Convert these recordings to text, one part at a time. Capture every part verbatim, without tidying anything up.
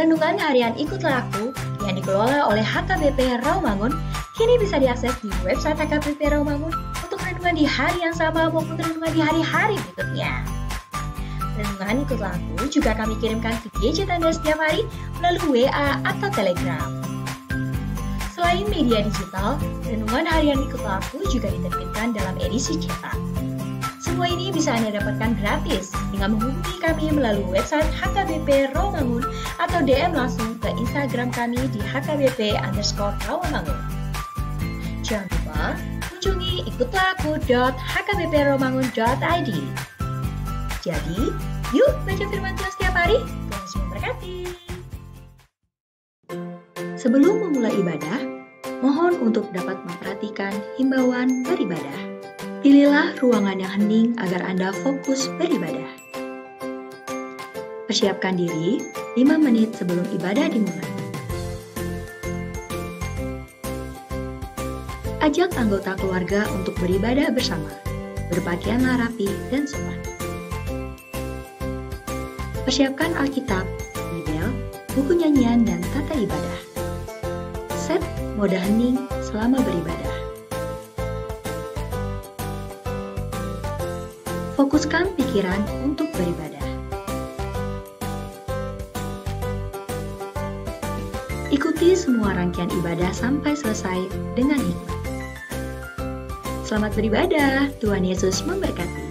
Renungan harian Ikutlah Aku yang dikelola oleh H K B P Rawamangun kini bisa diakses di website H K B P Rawamangun untuk renungan di hari yang sama maupun renungan di hari-hari berikutnya. Renungan Ikutlah Aku juga kami kirimkan ke gadget Anda setiap hari melalui W A atau Telegram. Selain media digital, renungan harian Ikutlah Aku juga diterbitkan dalam edisi cetak. Semua ini bisa Anda dapatkan gratis dengan menghubungi kami melalui website H K B P Rawamangun atau D M langsung ke Instagram kami di H K B P underscore Rawamangun. Jangan lupa kunjungi ikutlah aku dot H K B P rawamangun dot I D. Jadi, yuk baca firman Tuhan setiap hari. Tuhan Yesus memberkati. Sebelum memulai ibadah, mohon untuk dapat memperhatikan himbauan beribadah. Pilihlah ruangan yang hening agar Anda fokus beribadah. Persiapkan diri lima menit sebelum ibadah dimulai. Ajak anggota keluarga untuk beribadah bersama. Berpakaianlah rapi dan sopan. Persiapkan Alkitab, Bibel, buku nyanyian, dan tata ibadah. Set mode hening selama beribadah. Fokuskan pikiran untuk beribadah. Ikuti semua rangkaian ibadah sampai selesai dengan hikmat. Selamat beribadah, Tuhan Yesus memberkati.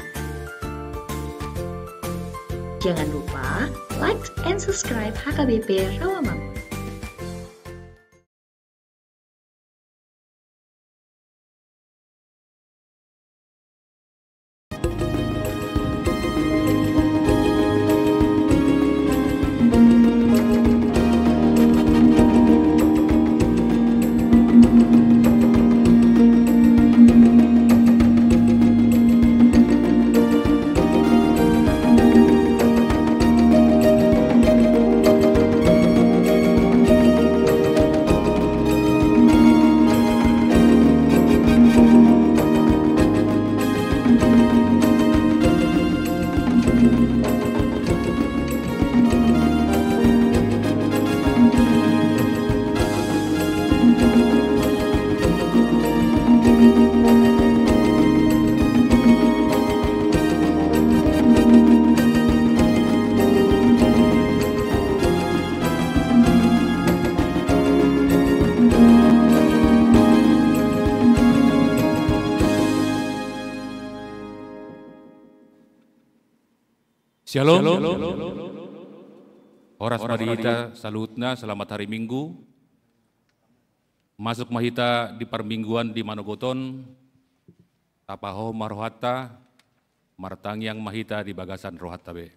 Jangan lupa like and subscribe H K B P Rawamangun. Syalom. Horas ma di hita saluhutna, selamat hari Minggu. Masuk ma hita di parmingguan di manogot on. Tapahohom ma rohanta, martangiang ma hita di bagasan rohanta be.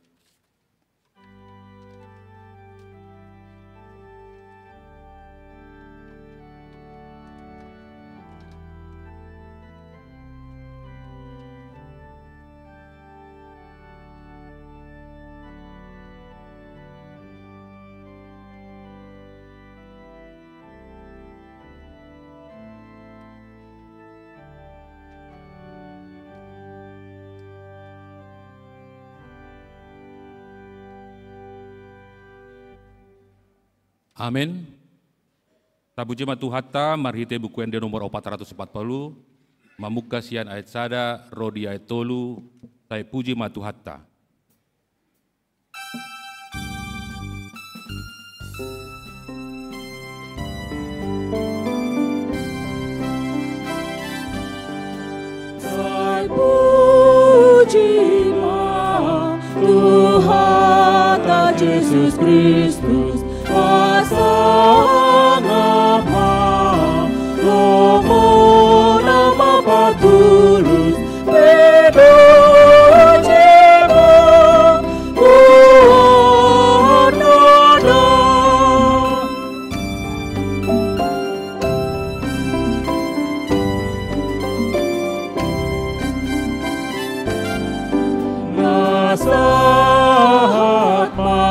Amen. Tapuji ma Tuhanta, marhite Buku Ende nomor opat ratus empat puluh, mamungka sian ayat sada ro di ayat tolu, tapuji ma Tuhanta. Sai puji ma Tuhanta Jesus Kristus, pasangap ma lomo na mapatulus, pedojema, uon na da. Na sahat ma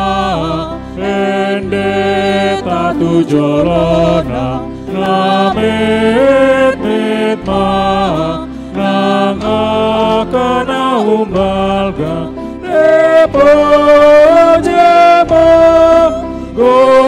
endeta tu jolona, na metmet ma nang angka na umbalga, dipojema, go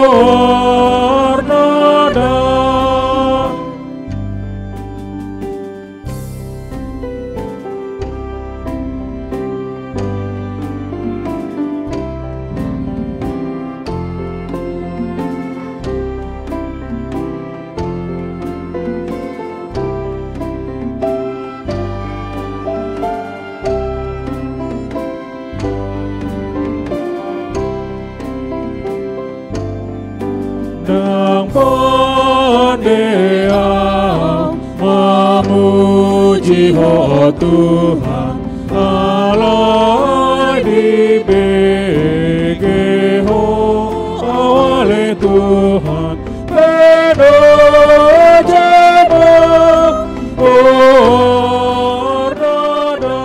Puji Ho Tuhan, alai dibege Ho, ale Tuhan, pe do jama, o, ardada.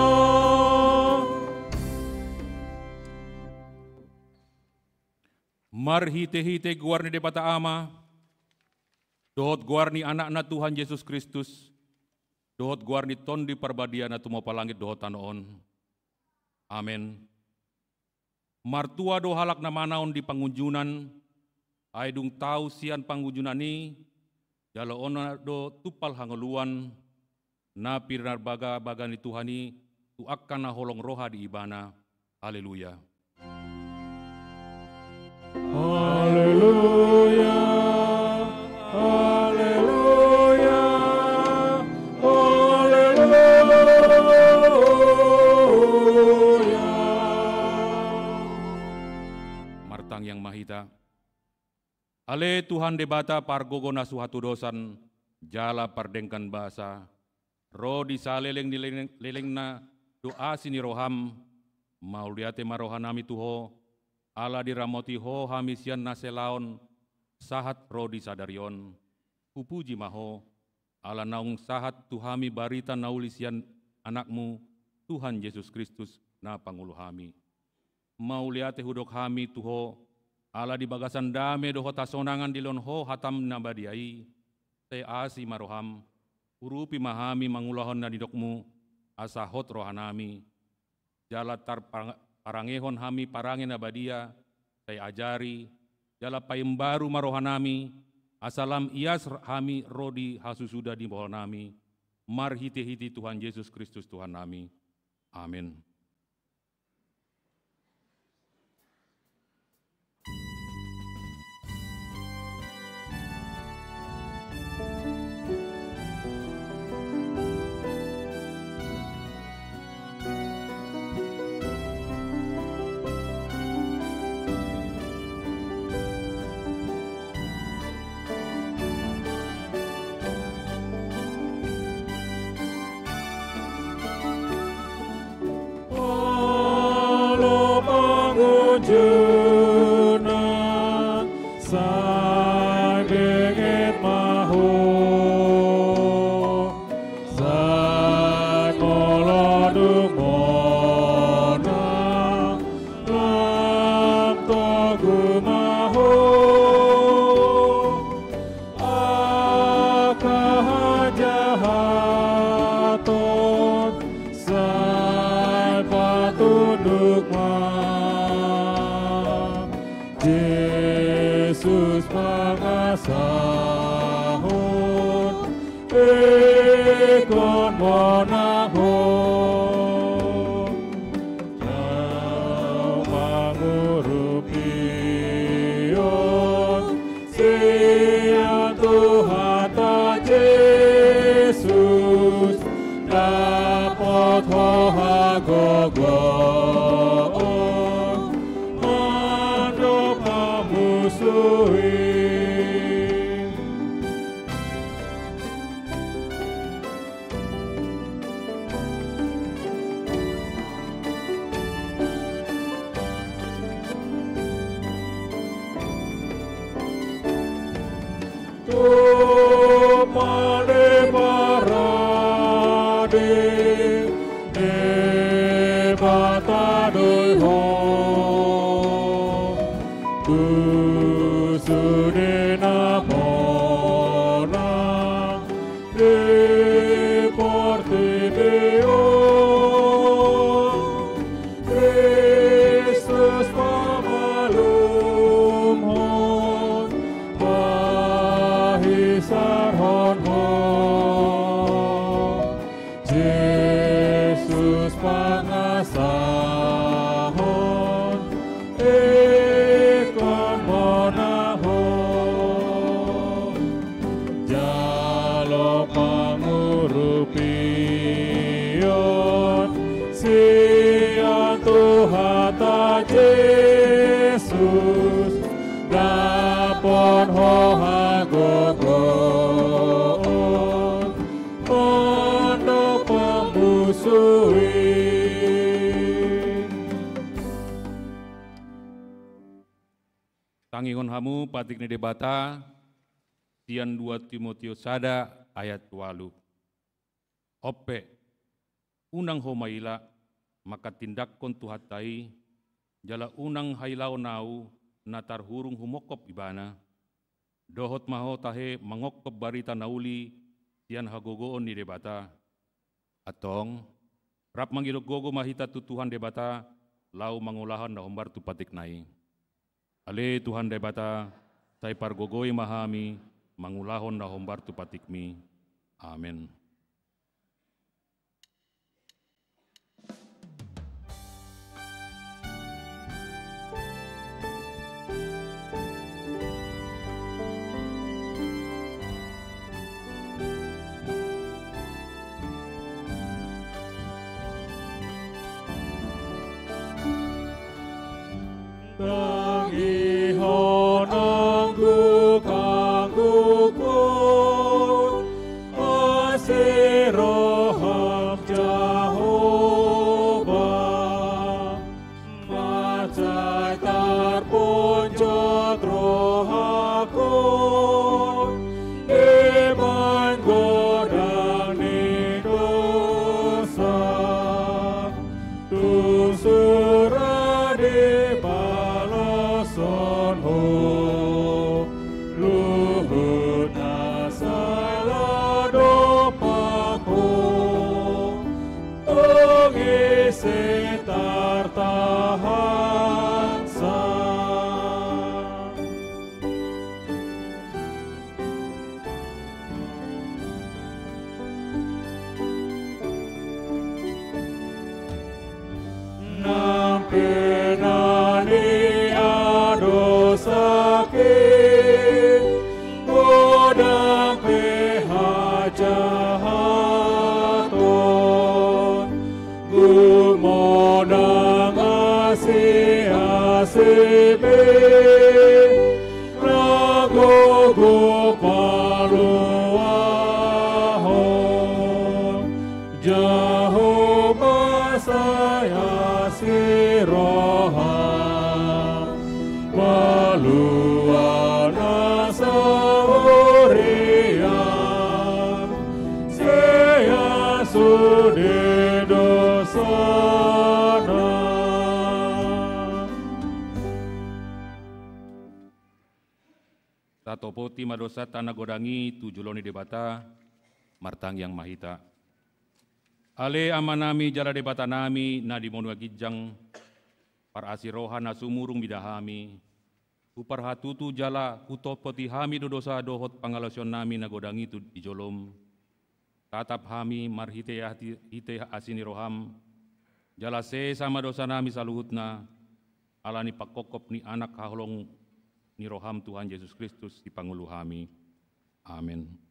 Marhitehite goar ni Debata Ama, dohot goar ni Anakna Tuhan Jesus Kristus, dohot goar ni Tondi Parbadia na tumompa langit dohot tano on. Amen. Martua do halak na manaon di pangunjunan, ai dung tau sian pangunjunan i, jaloonna do tumpal hangoluan, na pinarbagabaga ni Tuhan i tu angka na holong roha di Ibana. Haleluya. Haleluya. Haleluya. Haleluya. Martangiang ma hita. Ale Tuhan Debata pargogo na so hatudosan jala pardenggan basa, ro di saleleng ni leleng-, lelengna do asi ni roham, mauliate ma rohanami tu Ho, ala diramoti Ho hami sian na selaon sahat ro di sadari on. Hupuji ma Ho, ala naung sahat tu hami barita na uli sian Anakmu, Tuhan Jesus Kristus, na pangolu hami. Mauliate hudok hami tu Ho, ala di bagasan dame dohot hasonangan dilehon Ho hatam na badia i, sai asi ma roham, urupi ma hami mangulahon na nidokmu, asa hot rohanami, jala tarpang-, parangehon hami parange na badia, sai ajari, jala paimbaru ma rohanami, asa lam ias hami ro di hasusuda ni bohalnami, marhitehite Tuhan Jesus Kristus Tuhannami. Amen. Olo pangunjunan, sai benget ma ho, sai molo dung monang, lam togu ma ho. Angka hajahaton sai patunduk ma. Jesus pangasahon, ingkon monang ho. Jalo pangurupion, sian Tuhanta Jesus, dapot ho hagogoon, mandok hamusu i. Tumpal ni parade, Debata do i ho. Tu sude na monang di portibi on, Kristus pamalumhon, pahisarhon ho. Jesus pangasahon, ingkon monang ho. Jalo pangurupion, sian Tuhanta Jesus, dapot ho hagogoon, mandok suhi. Tangihon hamu patik ni Debata sian dua Timoteus sada ayat ualu. On pe, unang ho maila manghatindanghon Tuhanta i, jala unang hailaon ahu na tarhurung humongkop ibana. Dohot ma ho tahe mangongkop barita na uli sian hagogoon ni Debata. Antong, rap mangidok gogo ma hita tu Tuhan Debata, laho mangulahon na hombar tu patikna i. Ale Tuhan Debata, sai pargogoi ma hami mangulahon na hombar tu patikmi. Amen. Tangihon angguk-anggukku, asi roham Jahowa. Mansai tarponjot rohangku dibahen godang ni dosa. Tung sura dibaloshon Ho luhut na sai lam dompak Ho, tung ise tartahansa. Nang pe na nian do sakit, godang pe hajahaton, gumodang asi-asi be, na gogo paluahon. Jahowa sai asi roha, palua na saurian, sai asi sude dosana. Tatopoti ma dosanta na godang i tu jolo ni Debata. Martangiang ma hita. Ale Amanami jala Debatanami na di banua ginjang, parasi roha na sumurung mida hami, huparhatutu jala hutopoti hami do dosa dohot pangalaosionnami na godang i tu di jolom. Tatap hami marhite hati-, hite asi ni roham, jala sesa ma dosanami saluhutna, ala ni pangkophop ni Anak haholong ni roham Tuhan Jesus Kristus Sipangolu hami. Amen.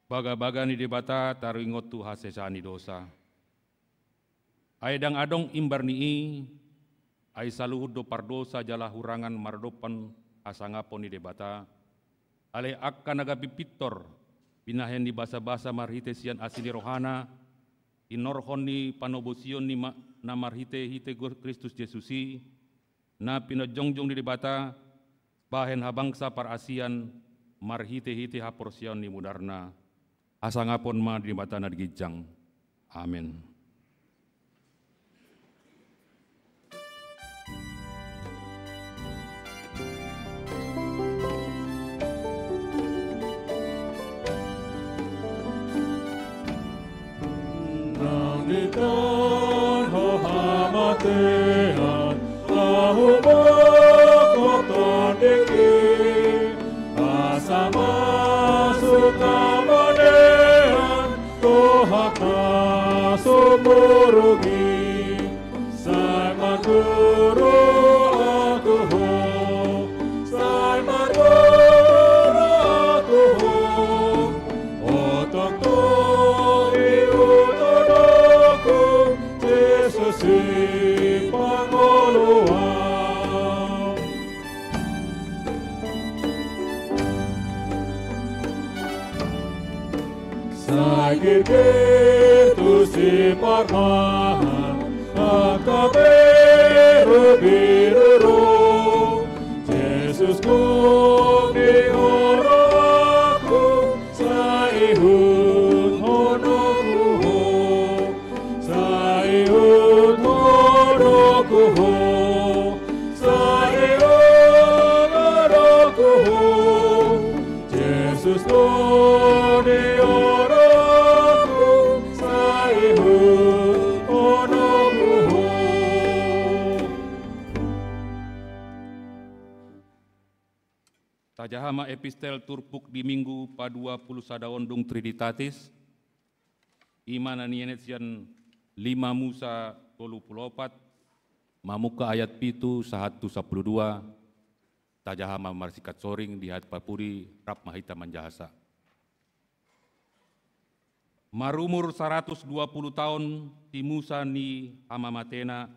Bagabaga ni Debata taringot tu hasesaan ni dosa. Ai ndang adong imbar ni i, ai saluhut do pardosa jala hurangan maradophon hasangapon ni Debata. Alai angka na gabe pintor, binahen ni basabasa marhite sian asi ni rohana, tinorhon ni panobosion ni ma-, na marhitehite Go-, Kristus Jesus i, na pinajongjong ni Debata, bahen habangsa parasian, marhitehite haporseaon ni mudarna. Hasangapon ma Debata na di ginjang. Amen. Nang ditahan ho hamatean, ahu bangko tondingki, asa masuk hamanean, Tuhan. Murungi, sai manduru aku ho, sai manduru aku ho. Otong tu iutonoku, Jesus i pangoloan. Sai girgir tu siparmahan angka birubiru ro. Jesus, gok ni ho ro aku, sai ihut ho ro aku ho. Sai ihut ho ro aku ho, sai ihut ho ro aku ho. Jesus, gok ni ho ro aku, sai ihut ho ro aku ho. Tajaha ma epistel turpuk di Minggu paduapuluh sada on dung Trinitatis, i ma na nienet sian lima Musa tolu puluh opat, mamungka ayat pitu sahat tu sampulu dua. Tajaha ma marsingkat soring, di hata parpudi rap ma hita manjahasa. Marumur saratus dua puluh taon si Musa ni hamamatena,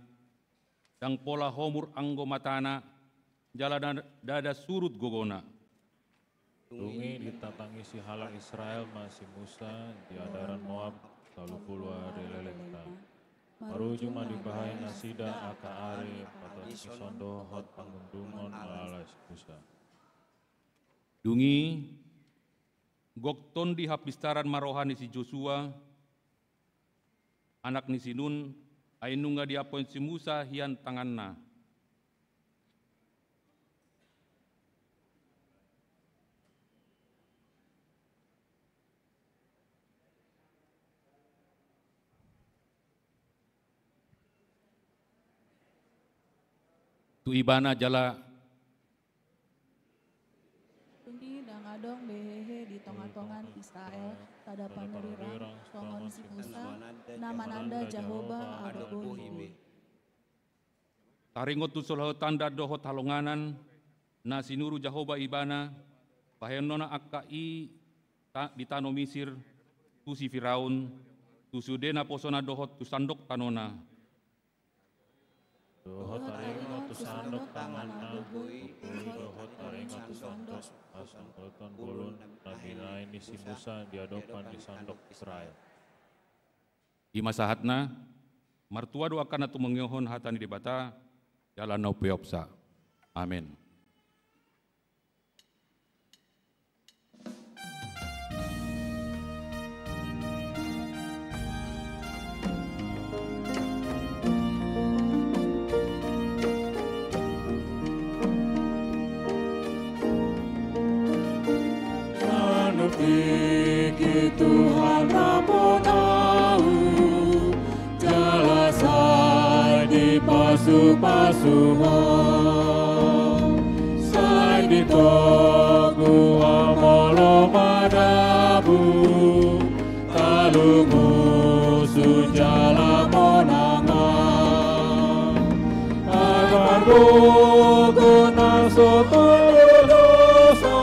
ndang pola homur anggo matana, jala nda-, ndada surut gogona. Dung i ditatangisi halak Israel ma si Musa di adaran Moab, tolu puluh ari lelengna. Marujung ma dibahen nasida angka ari patonsi on dohot pangundungon malala si Musa. Dung i, gok tondi hapistaran ma roha ni si Josua, anak ni si Nun, ai nunga diampohon si Musa hian tanganna. Tu ibana jala. Dung i ndang adong be hehe di tongatonga ni Israel, sada panurirang, songon si Musa, na mananda Jahowa adong bohi be. Taringot tu saluhut tanda dohot halongangan, na sinuru Jahowa ibana, bahenonna angka i ta-, di tano Misir, tu si Firaun, tu sude naposona dohot tu sandok tanona. Dohot taringot tu sandok tanganna, dohot taringot tu sandok hasanggoton bolon na binahen ni si Musa di adopan ni sandok Israel. I ma sahatna, martua do angka na tumangihon hata ni Debata, jala na umpeopsa. Amen. Manuk tingki Tuhan raponau, jala sai dipasupasu ho, sai ditogu amolo manabu, talu musu jala monang. Ai pargogo na so tolu dosa,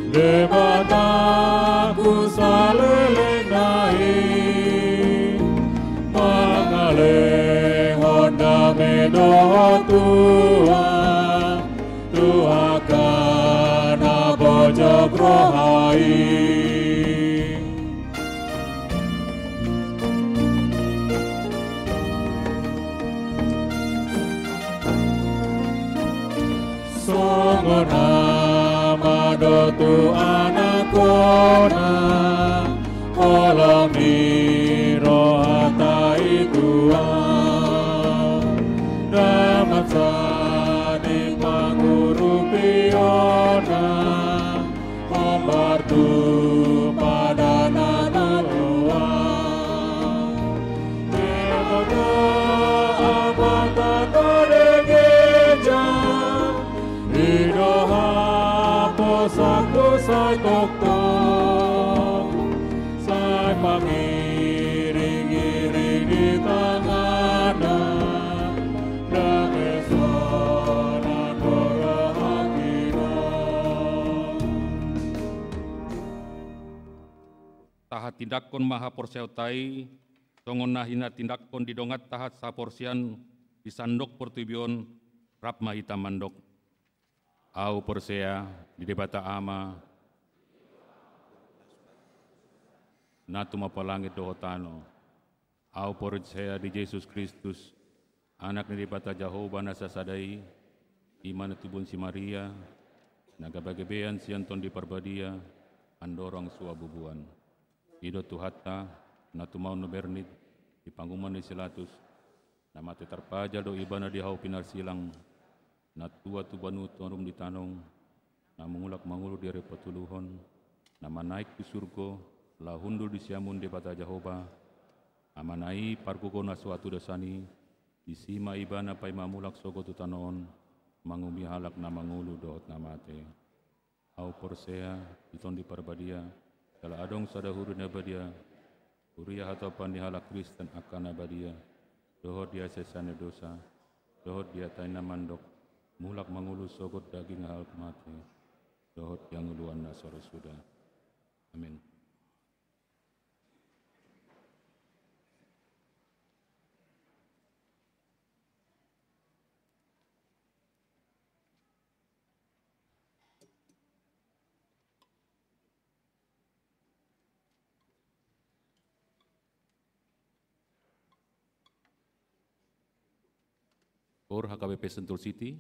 Debataku saleleng na i, mangalehon dame dohot tua, tu angka na bojok roha i. Songon ama do tu anakkonna, holong ni rohanta i Tuhan, na mansai mangurupi hona, hombar tu padan na loas. Debata Amanta na di gereja, i do haposanku sai tongtong, sai pangiring-iring tindanghon ma haporseaonta i, songon na hinatindanghon di donganta sahaporseaon di sandok portibi on, rap ma hita mandok: Ahu porsea di Debata Ama, na tumompa langit dohot tano. Ahu porsea di Jesus Kristus, Anak ni Debata Jahowa na sasada i, i ma na tubuhon si Maria, na gabegabean sian Tondi Parbadia, andorang so bubuan. I do Tuhanta, na tumaon na bernit di panguhuman ni si Pilatus, na mate tarpajal do Ibana di hau pinarsilang, na tua tu banua, tua rum di tano, na mangulak mangolu di ari patoluhon, na manaek tu surgo, laho hundul di siamun Debata Jahowa, Amana i pargogo na so hatudosan i, disi ma Ibana paima mulak sogot tu tano on, manguhumi halak na mangolu dohot na mate. Ahu porsea di Tondi Parbadia, jala adong sada huria na badia, huria hatopan ni halak Kristen angka na badia, dohot di hasesaan ni dosa, dohot di hata ni na mandok, mulak mangolu sogot daging halak mate, dohot di hangoluan na so ro suda. Amin. Koor H K B P Sentul City.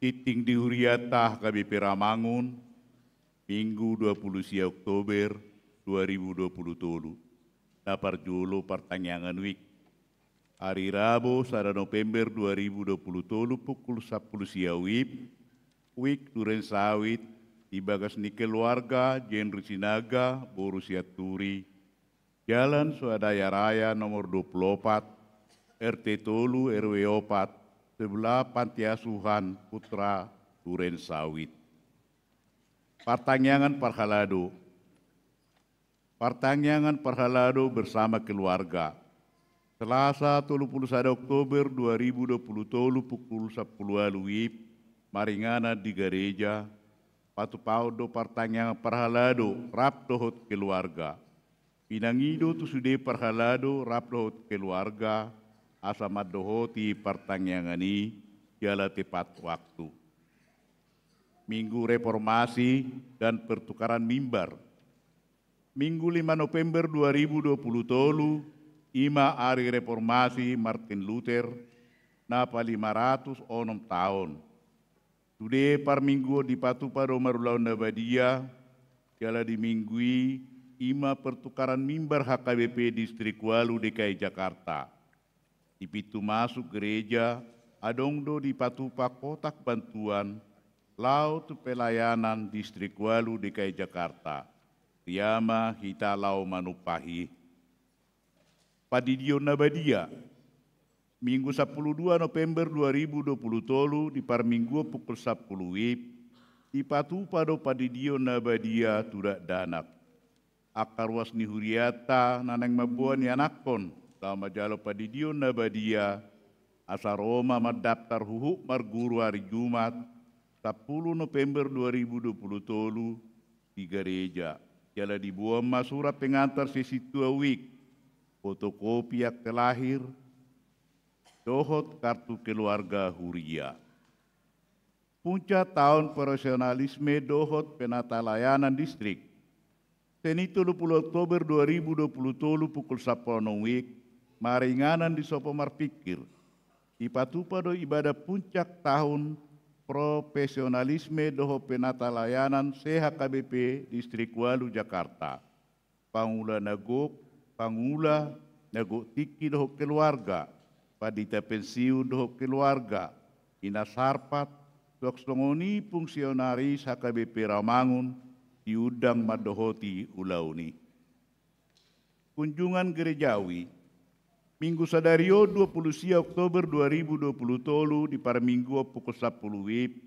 Tingting di hurianta H K B P Rawamangun, Minggu dua puluh sia Oktober dua ribu dua puluh tolu. Na parjolo partangiangan WIB. Ari Rabu sada November dua ribu dua puluh tolu pukul sampulu sia WIB, WIB Duren Sawit, di bagas ni keluarga Jenry Sinaga, boru Sianturi, Jalan Swadaya Raya nomor dua puluh opat, R T tolu, R W opat, sebelah Panti Asuhan Putra Duren Sawit. Partangiangan parhalado. Partangiangan parhalado bersama keluarga. Selasa tolu puluh sada Oktober dua ribu dua puluh tolu pukul sampulu ualu WIB, maringanan di gareja, patupahon do partangiangan parhalado rap dohot keluarga. Pinangido tu sude parhalado rap dohot keluarga, asa mandohoti partangiangan i jala tepat waktu. Minggu Reformasi dan Pertukaran Mimbar. Minggu lima November dua ribu dua puluh tolu, i ma ari reformasi Martin Luther, na palima ratus onom taon. Sude parmingguon dipatupa do marulaon na badia, jala di minggu i, i ma pertukaran mimbar H K B P Distrik ualu D K I Jakarta. Di pintu masuk gereja, adong do dipatupa kotak bantuan, laho tu pelayanan Distrik ualu D K I Jakarta. Ria ma hita laho manumpahi. Pandidion na badia. Minggu sampulu dua November dua ribu dua puluh tolu di parmingguon pukul sampulu WIB, dipatupa do pandidion na badia tu dakdanak. Angka ruas ni hurianta na naeng mamboan ianakhon laho manjalo pandidion na badia, asa ro ma mandaftar huhut marguru ari Jumat, sampulu November dua ribu dua puluh tolu, di gareja. Jala diboan ma surat pengantar sian sintua WIB, fotokopi akte lahir, dohot kartu keluarga huria. Puncak taon profesionalisme dohot penatalayanan distrik. Senin tolu puluh Oktober dua ribu dua puluh tolu pukul sampulu onom WIB, maringanan di Sopo Marpingkir, dipatupa do ibadah puncak taon profesionalisme dohot penatalayanan se-H K B P Distrik ualu Jakarta. Pangula na gok, pangula na gok tingki dohot keluarga, pandita pensiun dohot keluarga, ina sarpat, suang songon i fungsionaris H K B P Rawamangun, diundang mandohoti ulaon i. Kunjungan gerejawi. Minggu sadari on dua puluh sia Oktober dua ribu dua puluh tolu di parmingguon pukul sampulu WIB,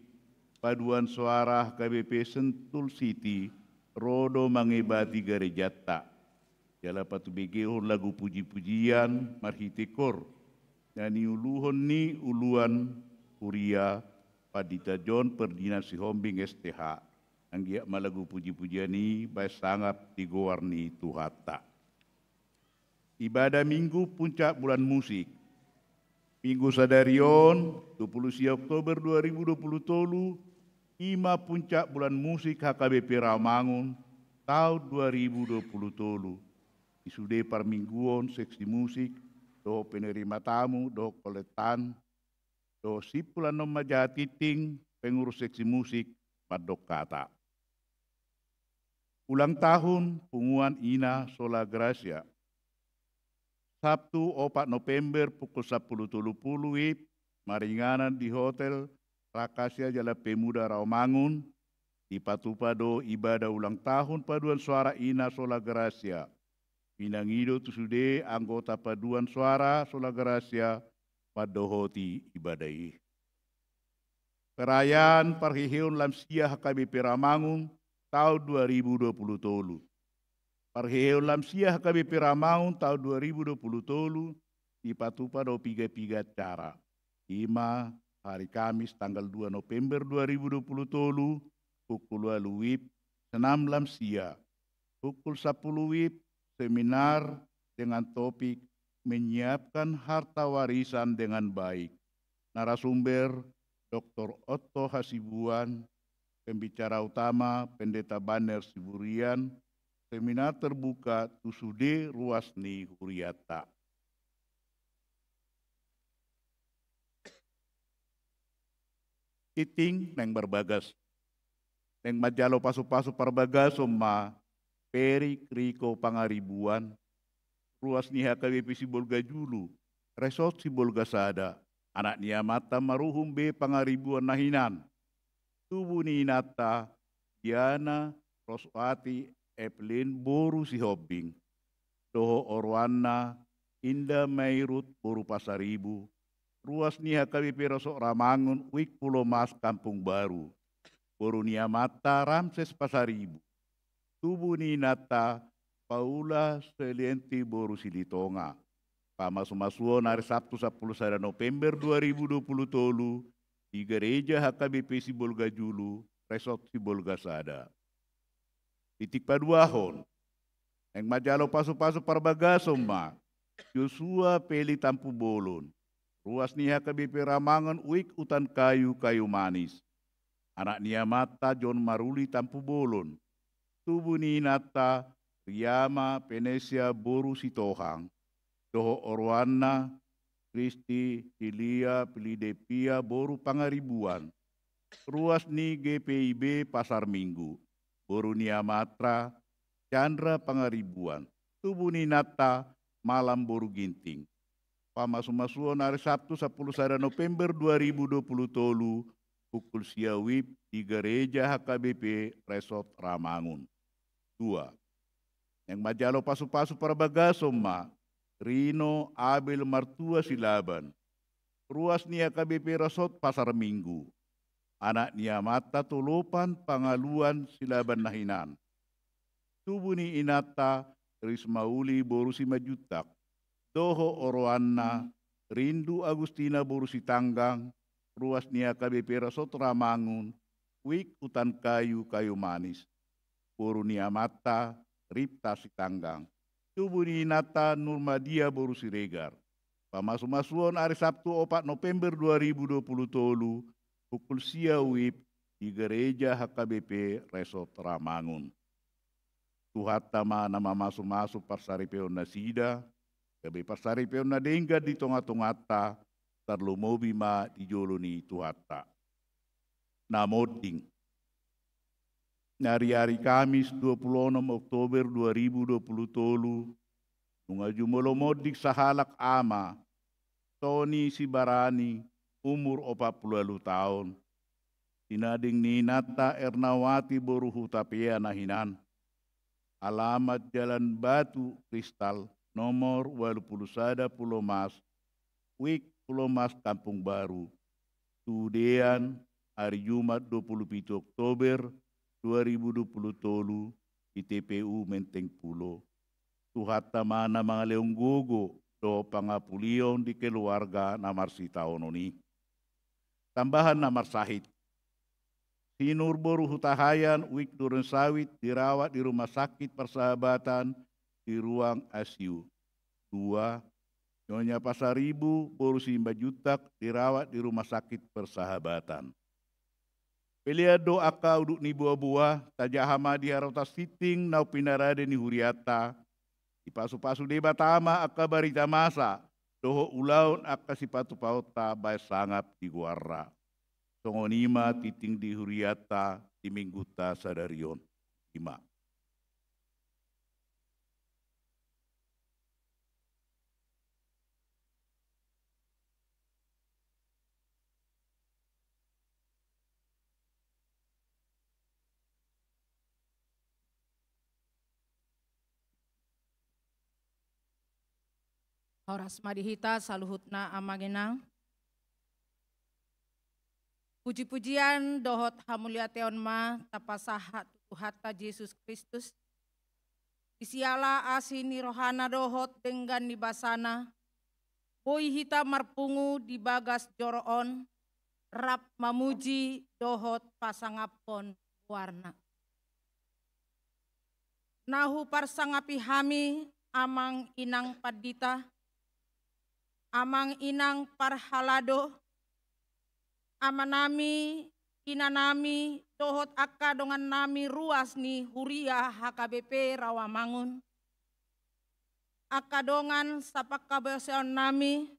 paduan soara H K B P Sentul City, ro do mangebati garejanta. Jala patubegehon lagu puji-pujian marhite kor, na niuluhon ni uluan huria Pandita John Ferdinand Sihombing S T H. Anggiat ma lagu puji-pujian i baen sangap di goar ni Tuhanta. Ibadah Minggu puncak bulan musik. Minggu sadari on, dua puluh sia Oktober dua ribu dua puluh tolu, i ma puncak bulan musik H K B P Rawamangun taon dua ribu dua puluh tolu. Di sude parmingguon seksi musik, dohot penerima tamu, dohot koletan, dohot simpul annon ma jaha tingting pengurus seksi musik mandok hata. Ulang tahun Punguan Ina Sola Gracia. Sabtu opat November pukul sampulu tolu pulu WIB, maringanan di Hotel Rakasia Jalan Pemuda Rawamangun, dipatupa do ibadah ulang tahun paduan soara Ina Sola Gracia. Pinangido tu sude anggota paduan soara Sola Gracia mandohoti ibadah i. Perayaan parheheon lansia H K B P Rawamangun taon dua ribu dua puluh tolu. Parheheon lansia H K B P Rawamangun taon dua ribu dua puluh tolu dipatupa do piga-piga acara. I ma hari Kamis tanggal dua November dua ribu dua puluh tolu, pukul ualu WIB, senam lansia, pukul sampulu WIB, seminar dengan topik Menyiapkan Harta Warisan dengan Baik. Narasumber, Doktor Otto Hasibuan, pembicara utama, Pendeta Banner Siburian, seminar terbuka tu sude ruas ni hurianta. Tingting naeng marbagas. Naeng manjalo pasu-pasu parbagason ma Perik Riko Pangaribuan, ruas ni H K B P Sibolga Julu, Resort Sibolga Sada, anak ni amanta maruhum be Pangaribuan na hinan. Tubu ni inanta Diana Roswati Evelyn boru Sihombing, dohot oroanna Indah Mairut boru Pasaribu, ruas ni H K B P Resort Ramangun, Wik Pulomas, Kampung Baru. Boru ni amanta Ramses Pasaribu. Tubu ni inanta Paula Selienti boru Silitonga. Pamasu-masuon ari Sabtu sampulu sada November dua ribu dua puluh tolu di Gereja H K B P Sibolga Julu, Resort Sibolga Sada. Tingting paduahon. Naeng manjalo pasu-pasu parbagason ma Joshua Peli Tampubolon, ruas ni H K B P Ramangun, Wik Utan Kayu, Kayu Manis. Anak ni amanta John Maruli Tampubolon. Tubu ni inanta Riama Venesia boru Sitohang, dohot oroanna Kristi Silia Pilideppia boru Pangaribuan, ruas ni G P I B Pasar Minggu. Boru ni amanta Chandra Pangaribuan. Tubu ni inanta Malam boru Ginting. Pamasu-masuon ari Sabtu sampulu sada November dua ribu dua puluh tolu, pukul sia WIB di Gereja H K B P Resort Ramangun. Dua. Naeng manjalo pasu-pasu parbagason ma Rino Abel Martua Silaban, ruas ni H K B P Resort Pasar Minggu. Anak ni amanta Tolopan Pangaluan Silaban na hinan. Tubu ni inanta Risma Uli boru Simanjuntak, dohot oroanna Rindu Agustina boru Sitanggang, ruas ni H K B P Resort Ramangun, Wik Utan Kayu, Kayu Manis. Boru ni amanta Ripta Sitanggang. Tubu ni inanta Nurmadia boru Siregar. Pamasu-masuon ari Sabtu opat November dua ribu dua puluh tolu, pukul sia WIB di Gereja H K B P Resort Ramangun. Tuhanta ma na mamasu-masu parsaripeon nasida, gabe parsaripeon na denggan di tonga-tonganta, tarlumobi ma di jolo ni Tuhanta. Na monding. Nari ari Kamis dua puluh onom Oktober dua ribu dua puluh tolu, nunga jumolo monding sahalak ama, Toni Sibarani, umur opat puluh ualu taon, tinading ni inanta Ernawati boru Hutapea na hinan, alamat Jalan Batu Kristal, nomor ualu puluh sada Pulomas, Wik Pulomas, Kampung Baru. Tudean, ari Jumat dua puluh pitu Oktober dua ribu dua puluh tolu, di T P U Menteng Pulo. Tuhanta ma na mangalehon gogo dohot pangapulion di keluarga na marsitaonon i. Tambahan na marsahit. Si Nur boru Hutahaean, Wik Durensawit, dirawat di Rumah Sakit Persahabatan di ruang I C U. Dua, Nyonya Pasaribu boru Simanjuntak, dirawat di Rumah Sakit Persahabatan. Pelean do angka udut ni boa-boa, tajaha ma di harotas tingting naung pinarade ni hurianta, dipasu-pasu Debata ma angka barita masa dohot ulaon angka sipatupaonta baen sangap di goarna. Songon i ma tingting di hurianta di Minggunta sadari on. I ma. Horas ma di hita saluhutna, Amang Inang. Puji-pujian dohot hamuliateon ma tapasahat tu Tuhanta Jesus Kristus. Di siala asi ni rohana dohot denggan ni basana, boi hita marpungu di bagas joro on, rap mamuji dohot pasangaphon goarna. Na huparsangapi hami, Amang Inang Pandita, Amang Inang Parhalado, amanami, inanami, dohot angka dongannami ruas ni huria H K B P Rawamangun. Angka dongan sapanghaboasoonnami,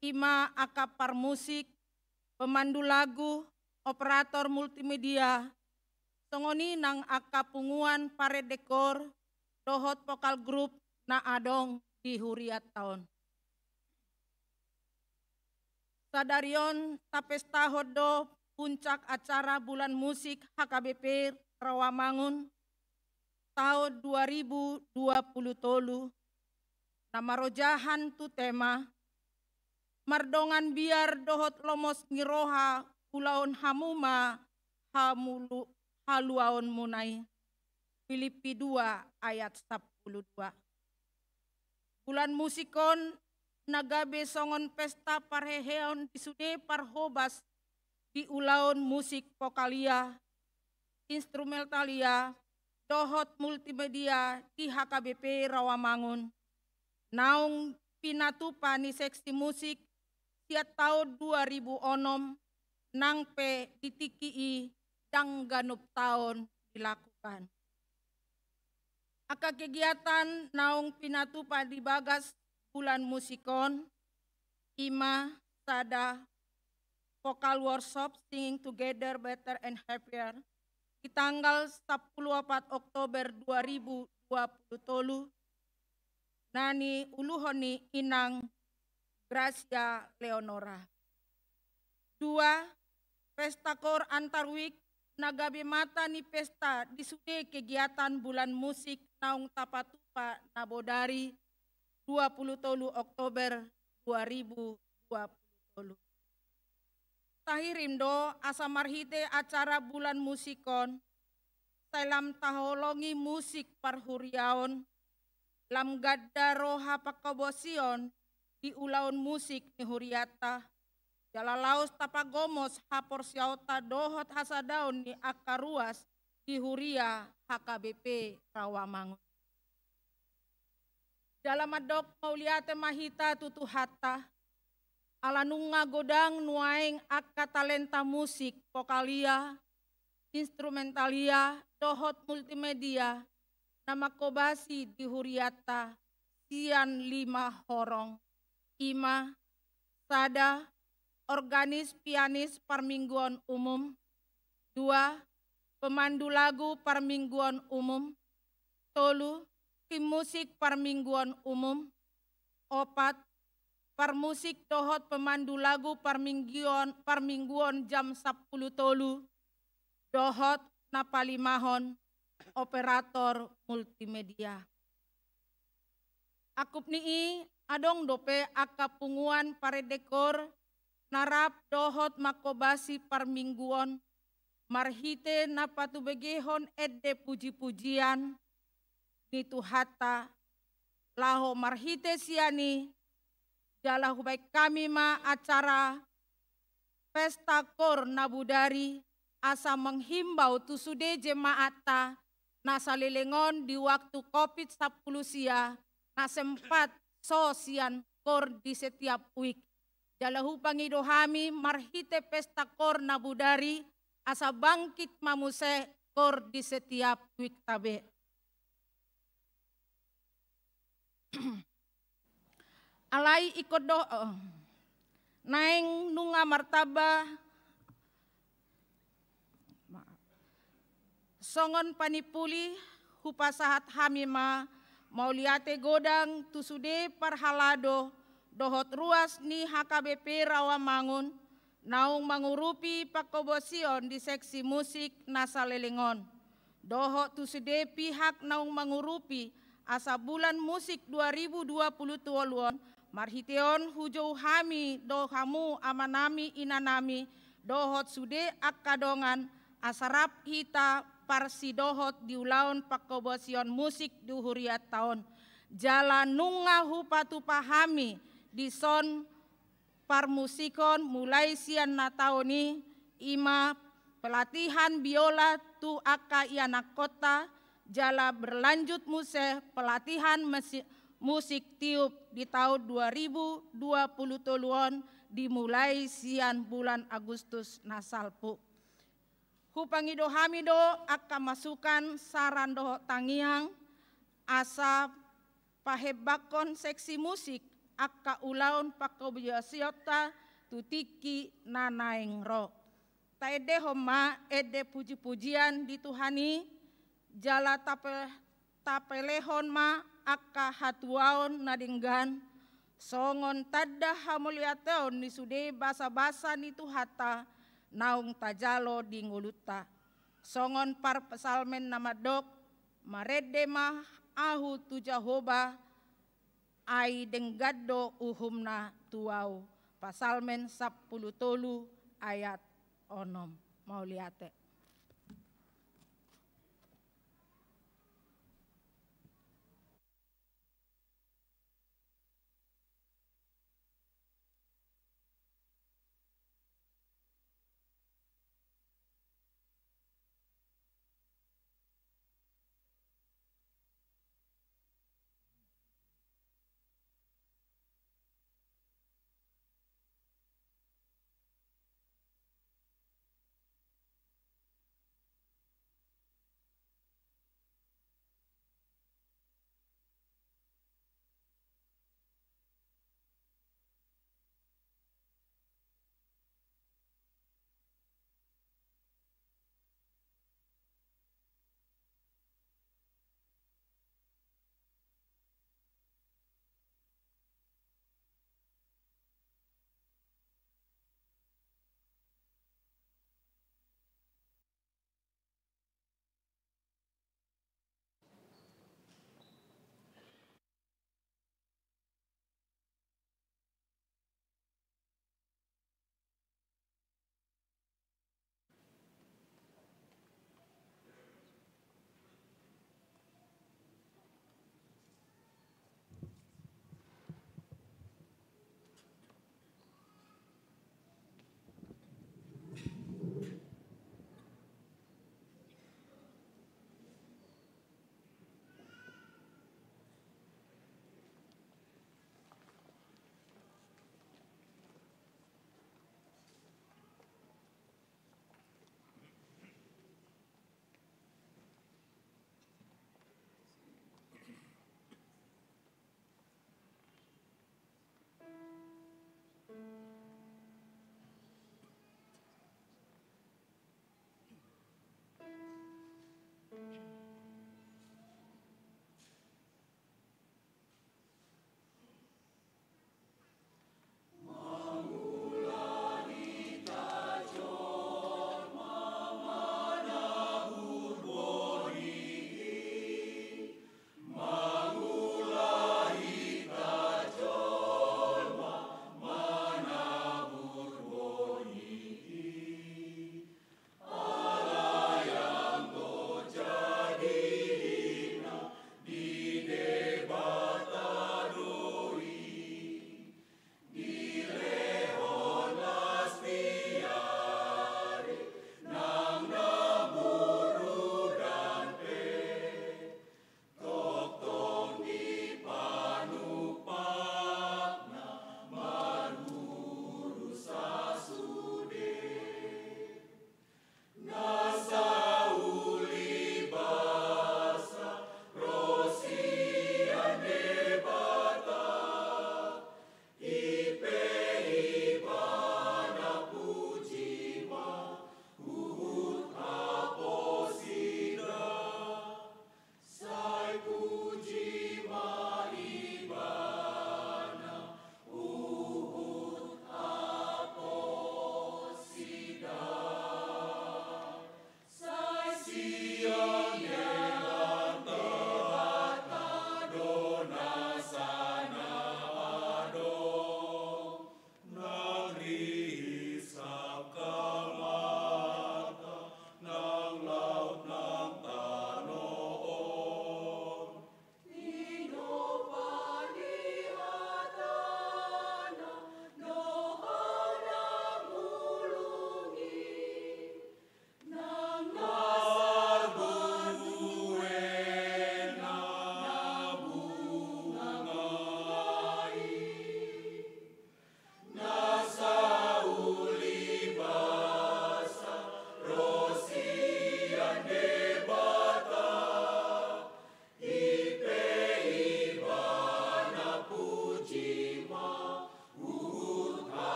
i ma angka parmusik, pemandu lagu, operator multimedia, songon i nang angka punguan parende koor dohot vokal grup na adong di hurianta on. Sadari on tapestahon do puncak acara Bulan Musik H K B P Rawamangun taon dua ribu dua puluh tolu, na marojahan tu tema Mardongan Biar dohot Lomos ni Roha ulaon hamu ma hamulu-, haluaonmuna i. Pilippi dua ayat sampulu dua. Bulan musik on na gabe songon pesta parheheon di sude parhobas di ulaon musik vokalia, instrumentalia, dohot multimedia di H K B P Rawamangun, naung pinatupa ni seksi musik sian taon dua ribu onom, nang pe di tingki i ndang ganup taon dilakukan. Angka kegiatan naung pinatupa di bagas bulan musik on, i ma sada vocal workshop Singing Together Better and Happier, di tanggal sampulu opat Oktober dua ribu dua puluh tolu, na niuluhon ni Inang Gracia Leonora. Dua, pesta koor antar wijk na gabe mata ni pesta di sude kegiatan bulan musik naung tapatupa na bodari dua puluh tolu Oktober dua ribu dua puluh tolu. Tahirim do asa marhite acara bulan musik on, sai lam taholongi musik parhuriaon, lam ganda roha pangkobosion di ulaon musik ni hurianta, jala laos tapagomos haporseaonta dohot hasadaon ni angka ruas di huria H K B P Rawamangun. Jala mandok mauliate ma hita tu Tuhanta, ala nunga godang nuaeng angka talenta musik vokalia, instrumentalia, dohot multimedia, na mangkobasi di hurianta sian lima horong, i ma sada, organis pianis parmingguon umum, dua, pemandu lagu parmingguon umum, tolu, tim musik parmingguon umum, opat, parmusik dohot pemandu lagu parmingguon, parmingguon jam sampulu tolu, dohot na palimahon operator multimedia. Angkup ni i adong dope angka punguan parende koor na rap dohot mangkobasi parmingguon marhite na patubegehon ende pujipujian ni Tuhanta, laho marhite sian i jala hubaen hami ma acara pesta koor na bodari asa menghimbau tu sude jemaatta na saleleng on di waktu covid sampulu sia na sempat so sian koor di setiap wijk. Jala hupangido hami marhite pesta koor na bodari asa bangkit ma muse koor di setiap wikta be. Alai ingkon do, eh, naeng nunga martamba. Songon panimpuli, hupasahat hami ma mauliate godang tu sude parhalado dohot ruas ni H K B P Rawamangun naung mangurupi pangkobosion di seksi musik na saleleng on, dohot tu sude pihak naung mangurupi asa bulan musik dua ribu dua puluh tolu on, marhite on hujou hami do hamu amanami inanami dohot sude angka dongan, asa rap hita parsidohot di ulaon pangkobosion musik di hurianta on. Jala nunga hupatupa hami dison parmusikon mulai sian na taon i, i ma pelatihan biola tu angka ianakkonta, jala berlanjut muse pelatihan mesi-, musik tiup di taon dua ribu dua puluh tolu on, dimulai sian bulan Agustus na salpu. Hupangido hami do angka masukan, saran dohot tangiang, asa pahembangkon seksi musik angka ulaon pangkobosionta tu tingki na naeng ro. Taendehon ma ende puji-pujian di Tuhan i, jala tape-, tapelehon ma angka hatuaon na denggan, songon tanda hamauliateon ni sude basa-basa ni Tuhanta naung tajalo di ngolunta. Songon parpsalmen na mandok, marende ma ahu tu Jahowa, ai denggan do uhumna tu ahu. Psalmen sampulu tolu ayat onom. Mauliate.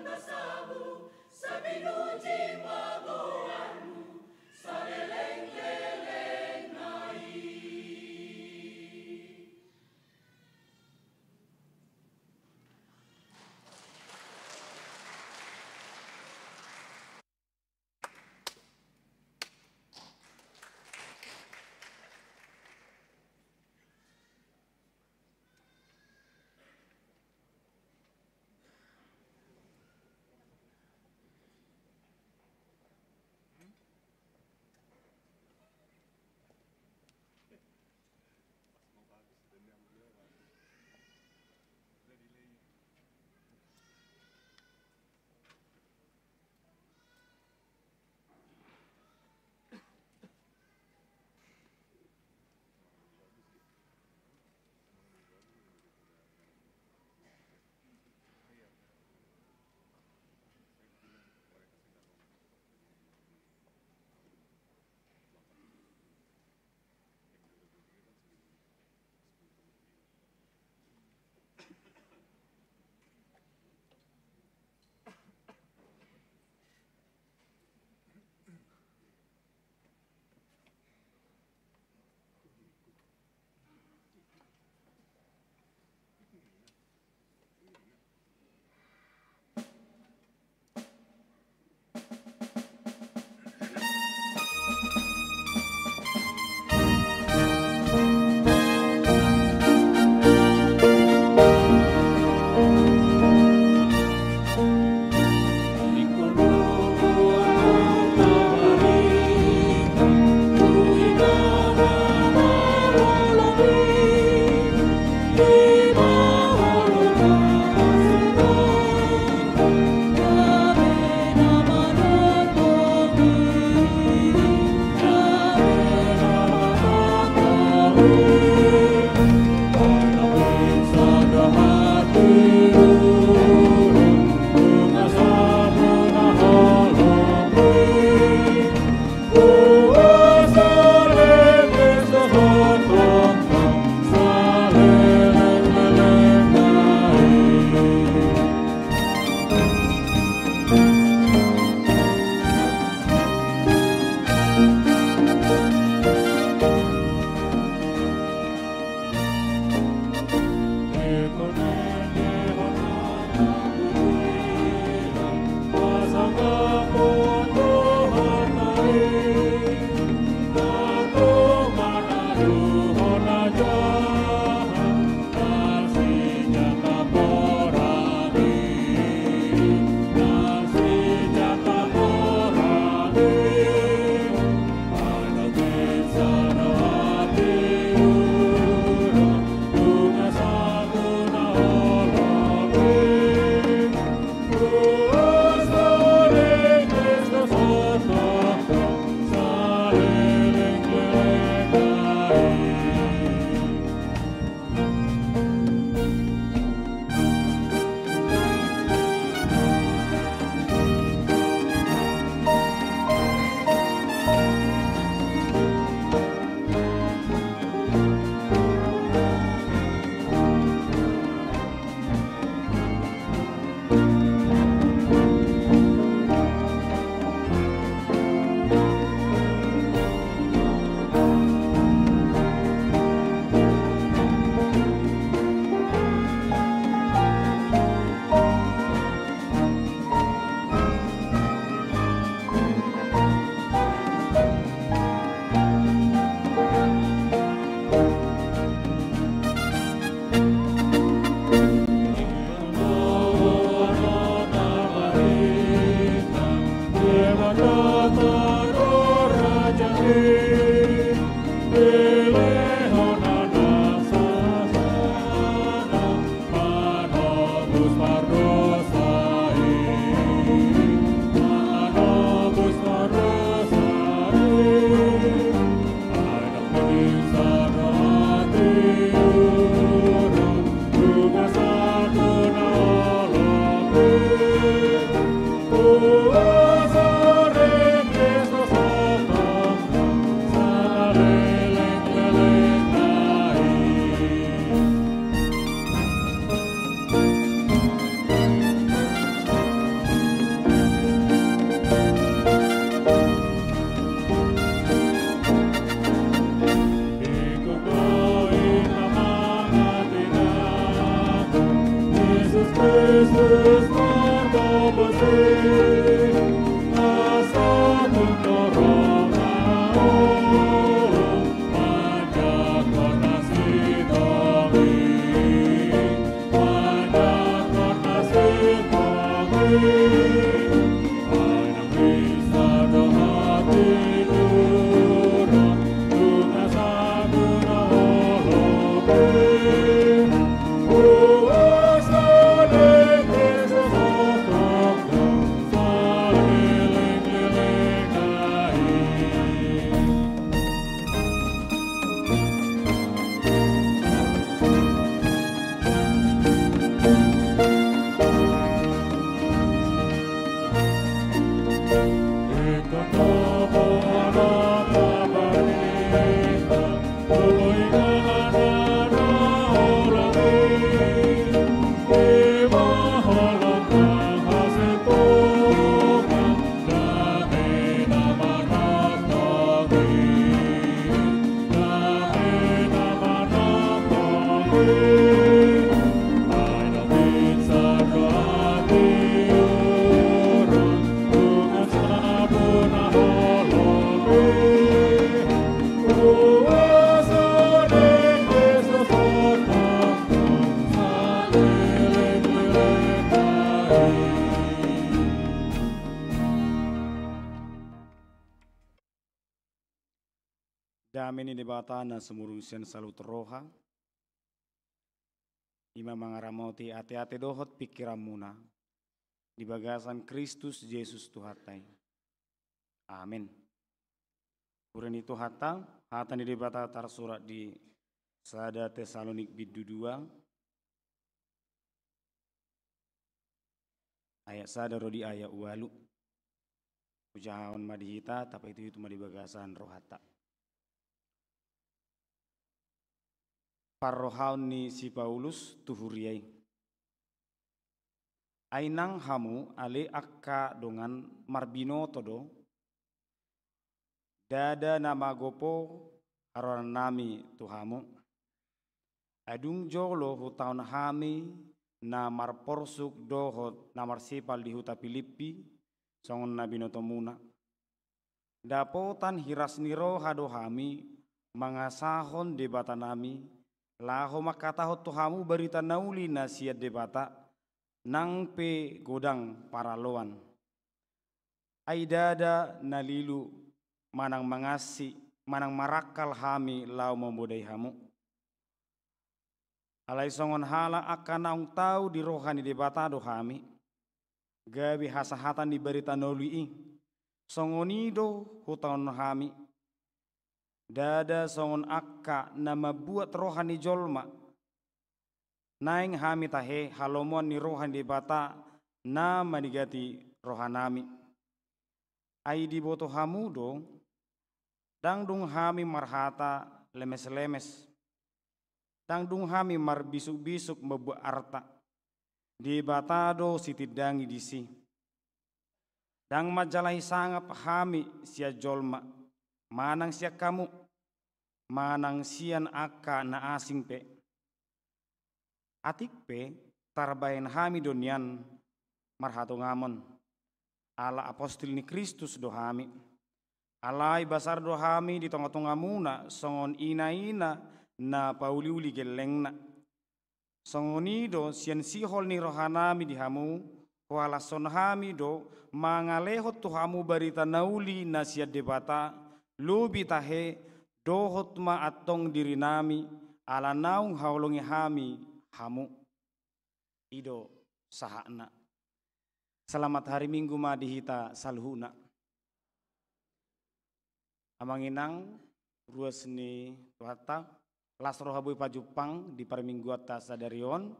na sabu, sai pinuji ma goarmu, saleleng-lelengna i. Dame ni Debata na sumurung sian saluhut roha, i ma mangaramoti ateate dohot pingkiranmuna di bagasan Kristus Jesus Tuhanta i. Amen. Huria ni Tuhanta, hata ni Debata tarsurat di sada Tesalonik bindu dua, ayat sada ro di ayat ualu. Hujahahon ma di hita, tapaihutihut ma di bagasan rohanta. Parrohaon ni si Paulus tu huria i. Ai nang hamu ale angka dongan marbinoto do, ndada na magopo haroranami tu hamu. Adong jolo hutaon hami na marporsuk dohot na marsipal di huta Pilippi, songon na binotomuna. Dapotan hiras ni roha do hami mangasahon Debatanami, laho mangkatahon tu hamu barita na uli na sian Debata, nang pe godang paraloan. Ai ndada na lilu manang mangansi, manang marangkal hami laho mamodai hamu. Alai songon halak angka naung tau di roha ni Debata do hami, gabe hasahatan ni barita na uli i, songon i do hutaon hami. Ndada songon angka na mambuat roha ni jolma, naeng hami tahe halomoan ni roha ni Debata na manigati rohanami. Ai diboto hamu do, ndang dung hami marhata lemeslemes, ndang dung hami marbisukbisuk mambuat arta. Debata do sitindangi disi. Ndang manjalahi sangap hami sian jolma, manang sian hamu, manang sian angka na asing pe. Atik pe tarbahen hami do nian marhatongamon, ala apostil ni Kristus do hami. Alai basar do hami di tongatongamuna songon inaina na pauliuli gellengna. Songon i do sian sihol ni rohanami di hamu, huhalashon hami do mangalehon tu hamu barita na uli na sian Debata, lobi tahe dohot ma antong dirinami, ala naung haholongi hami hamu. I do sahatna. Selamat hari Minggu ma di hita saluhutna. Amang inang, ruas ni Tuhanta, las roha boi pajumpang di parmingguanta sadari on,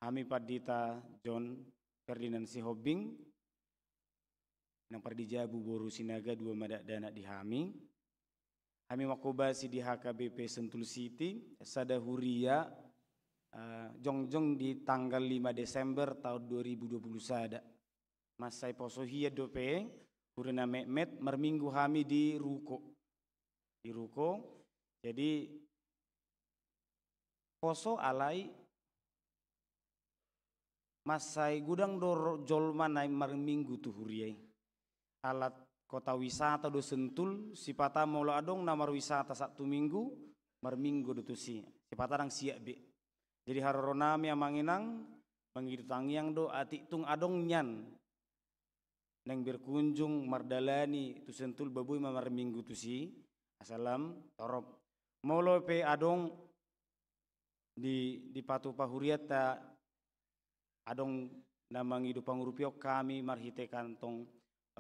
hami pandita John Ferdinand Sihombing, nang pardijabu boru Sinaga, dua ma dakdanak di hami. Hami manghobasi di H K B P Sentul City, sada huria, eh, jongjong di tanggal lima Desember tahun dua ribu dua puluh sada. Mansai poso hian dope, huria na metmet, marminggu hami di ruko. Di ruko. Jadi, poso alai mansai godang do ro-, jolma na marminggu tu huria i. Ala kota wisata do Sentul, sipata molo adong na marwisata Sabtu Minggu, marminggu do tusi. Sipata ndang siap be. Jadi haroro nami amang inang, mangido tangiang do atik tung adong nian naeng berkunjung mardalani tu Sentul, ba boi ma marminggu tusi, asa lam torop. Molo pe adong di, dipatupa hurianta, adong na mangido pangurupion, hami marhite kantong,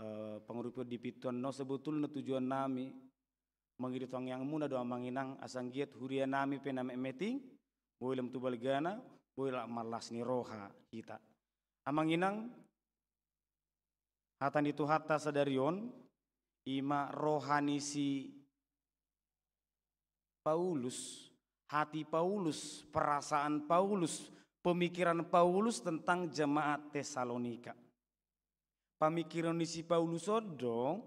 eh, pangurupion di pintu annon, sebetulna tujuan nami mangido tangiangmuna do amang inang, asa anggiat huria nami pe na metmet i, boi lam tu balgana, boi lam marlas ni roha hita. Amang inang, hata ni Tuhanta sadari on, i ma roha ni si Paulus, hati Paulus, perasaan Paulus, pemikiran Paulus tentang jemaat Tesalonika. Pamikiran ni si Paulus on do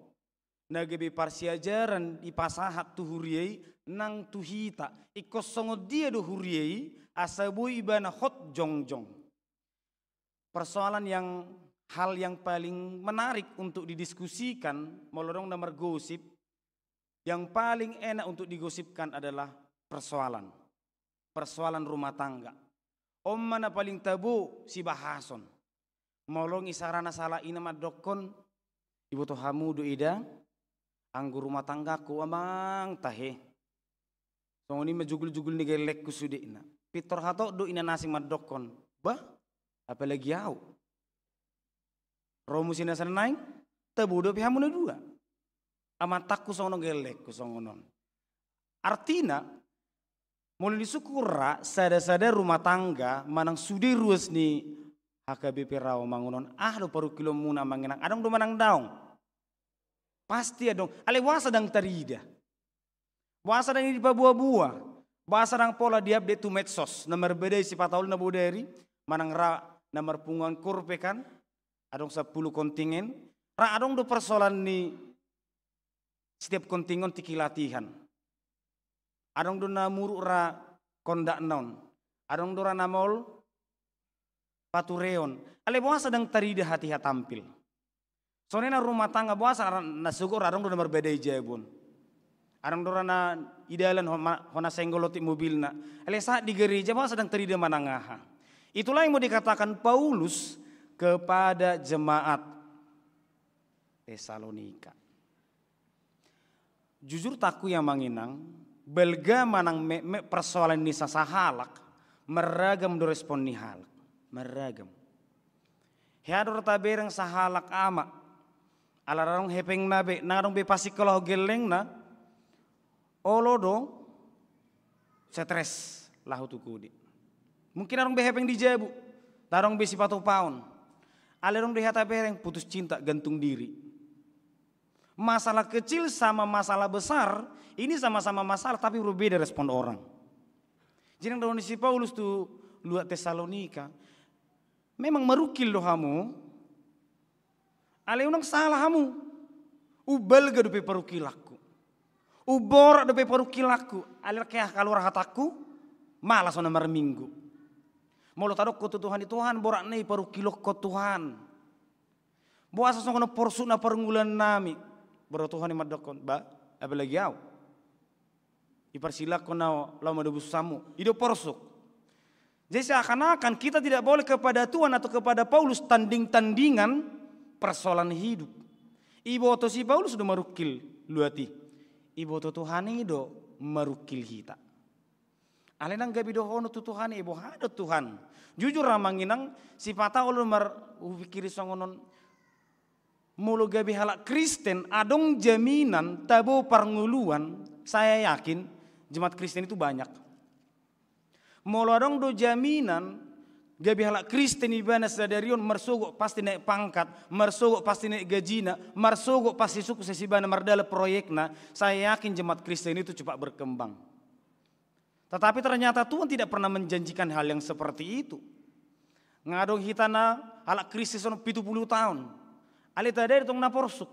na gabe parsiajaran dipasahat tu huria i nang tu hita. Ingkon songon dia do huria i asa boi ibana hot jongjong. Persoalan yang, hal yang paling menarik untuk didiskusikan, molo adong na margosip, yang paling enak untuk digosipkan adalah persoalan. Persoalan rumah tangga. On ma na paling tabo sibahason. Molo isarana sahalak i na mandokkon, iboto hamu do i da, anggo rumah tanggaku amang tahe. Songon i ma jugul-jugul ni gellengku sudena. Pintor hatop do ina na asing mandokkon, bah, apalagi au. Ro muse na sian naeng, tabo dope hamu na dua. Amantangku songon on, gellengku songon on. Artina, molo disungkun ra sada-sada rumah tangga manang sude ruas ni H K B P Rawamangun on, aha do parungkilonmuna amang inang, adong do manang daong? Pasti adong. Alai boasa ndang tarida? Boasa ndang dipaboa-boa? Boasa ndang pola diupdate tu medsos? Na marbadai sipata olo na bodari, manang ra na marpunguan kurpe kan, adong sampulu kontingen, ra adong do persoalan ni setiap kontingen tingki latihan. Adong do na muruk ra kondakna on. Adong do ra na maol patureon. Alai boasa ndang tarida hatiha tampil? Songon i na rumah tangga, boasa ra na sogot ra adong do na marbadai jabu on. Adong do ra na i dalan ho-, ma-, hona senggol otik mobilna. Alai sahat di gereja boasa ndang tarida manang aha? Itulah yang mau dikatakan Paulus kepada jemaat Tesalonika. Jujur, takkui amang inang, balga manang metmet persoalan ni sasahalak, marragam do respon ni halak. Marragam. Hea do ra tabereng sahalak ama, ala ra adong hepengna be, ndang adong be pasingkolahon gellengna, olo do stres laho tu kode. Mungkin adong be hepeng di jabu, ndang adong be sipatupaon. Alai adong do hea tabereng, putus cinta, gantung diri. Masalah kecil sama masalah besar, ini sama-sama masalah, tapi berbeda respon orang. Jadi na didok ni si Paulus tu luat Tesalonika, memang marungkil do hamu, alai unang sala hamu. Umbalga dope parungkilangku. Umborat dope parungkilangku. Alai kehe kaluar hatangku, malas hona marminggu. Molo tadokkon tu Tuhan i, Tuhan, borat na i parungkilonku Tuhan. Boasa songon on porsukna parungulan nami? Boru Tuhan i mandokkon, bah, apalagi au. Iparsilangkon au laho manobus hamu. I do porsuk. Jadi seakan-akan kita tidak boleh kepada Tuhan atau kepada Paulus tanding-tandingan persoalan hidup. Iboto si Paulus do marungkil luat i. Iboto Tuhan i do marungkil hita. Alai ndang gabe dohonon tu Tuhan i, boha do Tuhan? Jujur amang inang, sipata olo mar-, hupikiri songon on. Molo gabe halak Kristen, adong jaminan tabo parngoluan, saya yakin jemaat Kristen itu banyak. Molo adong do jaminan gabe halak Kristen ibana sadari on, marsogot pasti naik pangkat, marsogot pasti naik gajina, marsogot pasti sukses ibana mardalan proyekna, saya yakin jemaat Kristen itu cepat berkembang. Tetapi ternyata Tuhan tidak pernah menjanjikan hal yang seperti itu. Nga adong hita na halak Kristen on pitu pulu taon. Alai tadok do tong na porsuk.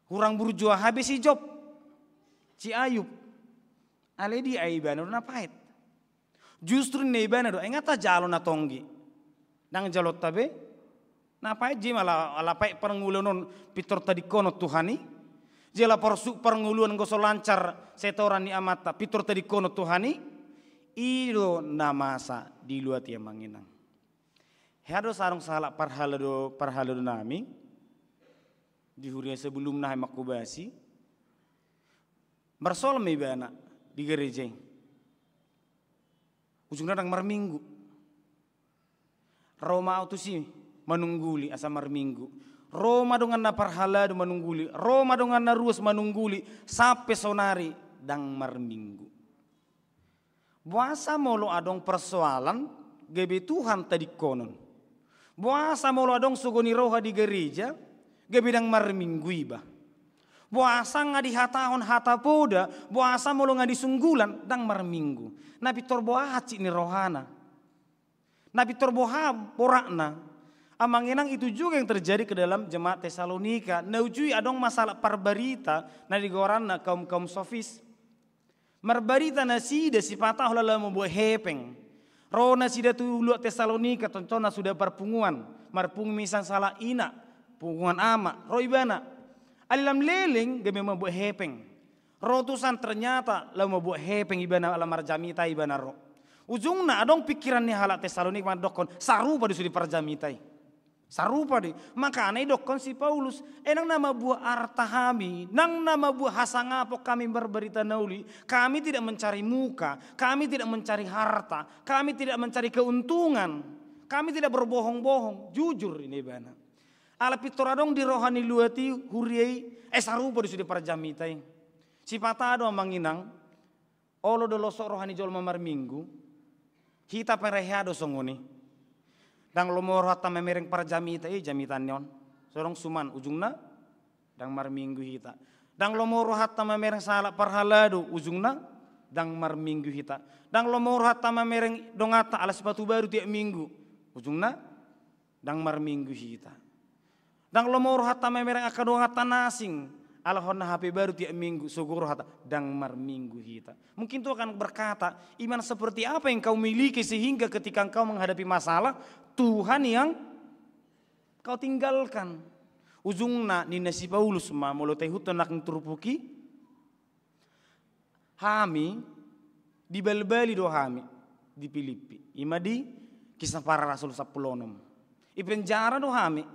Hurang burju aha be si Job, si Ayub. Alai dia ibana do na paet. Justru ninna ibana do, ai nga tajalo na tonggi. Ndang jaloonta be. Na paet jima ala, ala paet parngoluon on pintor tadingkonon Tuhan i. Jala porsuk parngoluon anggo so lancar setoran ni amanta pintor tadingkonon Tuhan i. I do na masa di luat i, amang inang. Hea do sadong sahalak parhalado, parhalado nami di huria sebelumna hami mangkobasi. Marsoal ma ibana di gareja i. Ujungna ndang marminggu. Ro ma au tusi manungguli asa marminggu. Ro ma donganna parhalado manungguli. Ro ma donganna ruas manungguli. Sampe sonari ndang marminggu. Boasa molo adong persoalan, gabe Tuhan tadingkonon? Boasa molo adong sogo ni roha di gareja, gabe ndang marminggu iba? Boasa nga dihatahon hata poda, boasa molo nga disunggulan, ndang marminggu? Na pintor boha hansit ni rohana? Na pintor boha boratna? Amang inang, itu juga yang terjadi ke dalam jemaat Tesalonika. Na ujui adong ma sahalak parbarita na digoaranna kaum-kaum sofis. Marbarita nasida sipata holan laho mambuat hepeng. Ro nasida tu luat Tesalonika, contohna suda parpunguan, marpungu misalna sahalak ina, punguan ama, ro ibana. Alai lam leleng gabe mambuat hepeng. Ro tusan ternyata laho mambuat hepeng ibana, ala marjamita ibana ro. Ujungna adong pikiran ni halak Tesalonika mandokkon, sarupa do sude parjamita i. Sarupa do i. Makana idokkon si Paulus, e, nang na mambuat arta hami, nang na mambuat hasangapon hami marbarita na uli, kami tidak mencari muka, kami tidak mencari harta, kami tidak mencari keuntungan, kami tidak berbohong-bohong, jujur ninna ibana. Ala pintor adong di roha ni luat i, huria i, e, sarupa do sude parjamita i. Sipata do, amang inang, olo do losok roha ni jolma marminggu, hita pe hea do songon i. Ndang lomo rohanta mamereng parjamita i, jamita ni on. So adong suman, ujungna ndang marminggu hita. Ndang lomo rohanta mamereng sahalak parhalado, ujungna ndang marminggu hita. Ndang lomo rohanta mamereng donganta ala sipatu baru tiap minggu, ujungna ndang marminggu hita. Ndang lomo rohanta mamereng angka donganta na asing, ala hona H P baru tiap minggu, sogo rohanta, ndang marminggu hita. Mungkin Tuhan akan berkata, iman seperti apa yang kau miliki sehingga ketika engkau menghadapi masalah, Tuhan yang kau tinggalkan? Ujungna ninna si Paulus ma, molo taihuthon nangkin turpuk i, hami, dibalbali do hami di Pilippi. I ma di Kisah Para Rasul sampulu onom. Dipenjara do hami.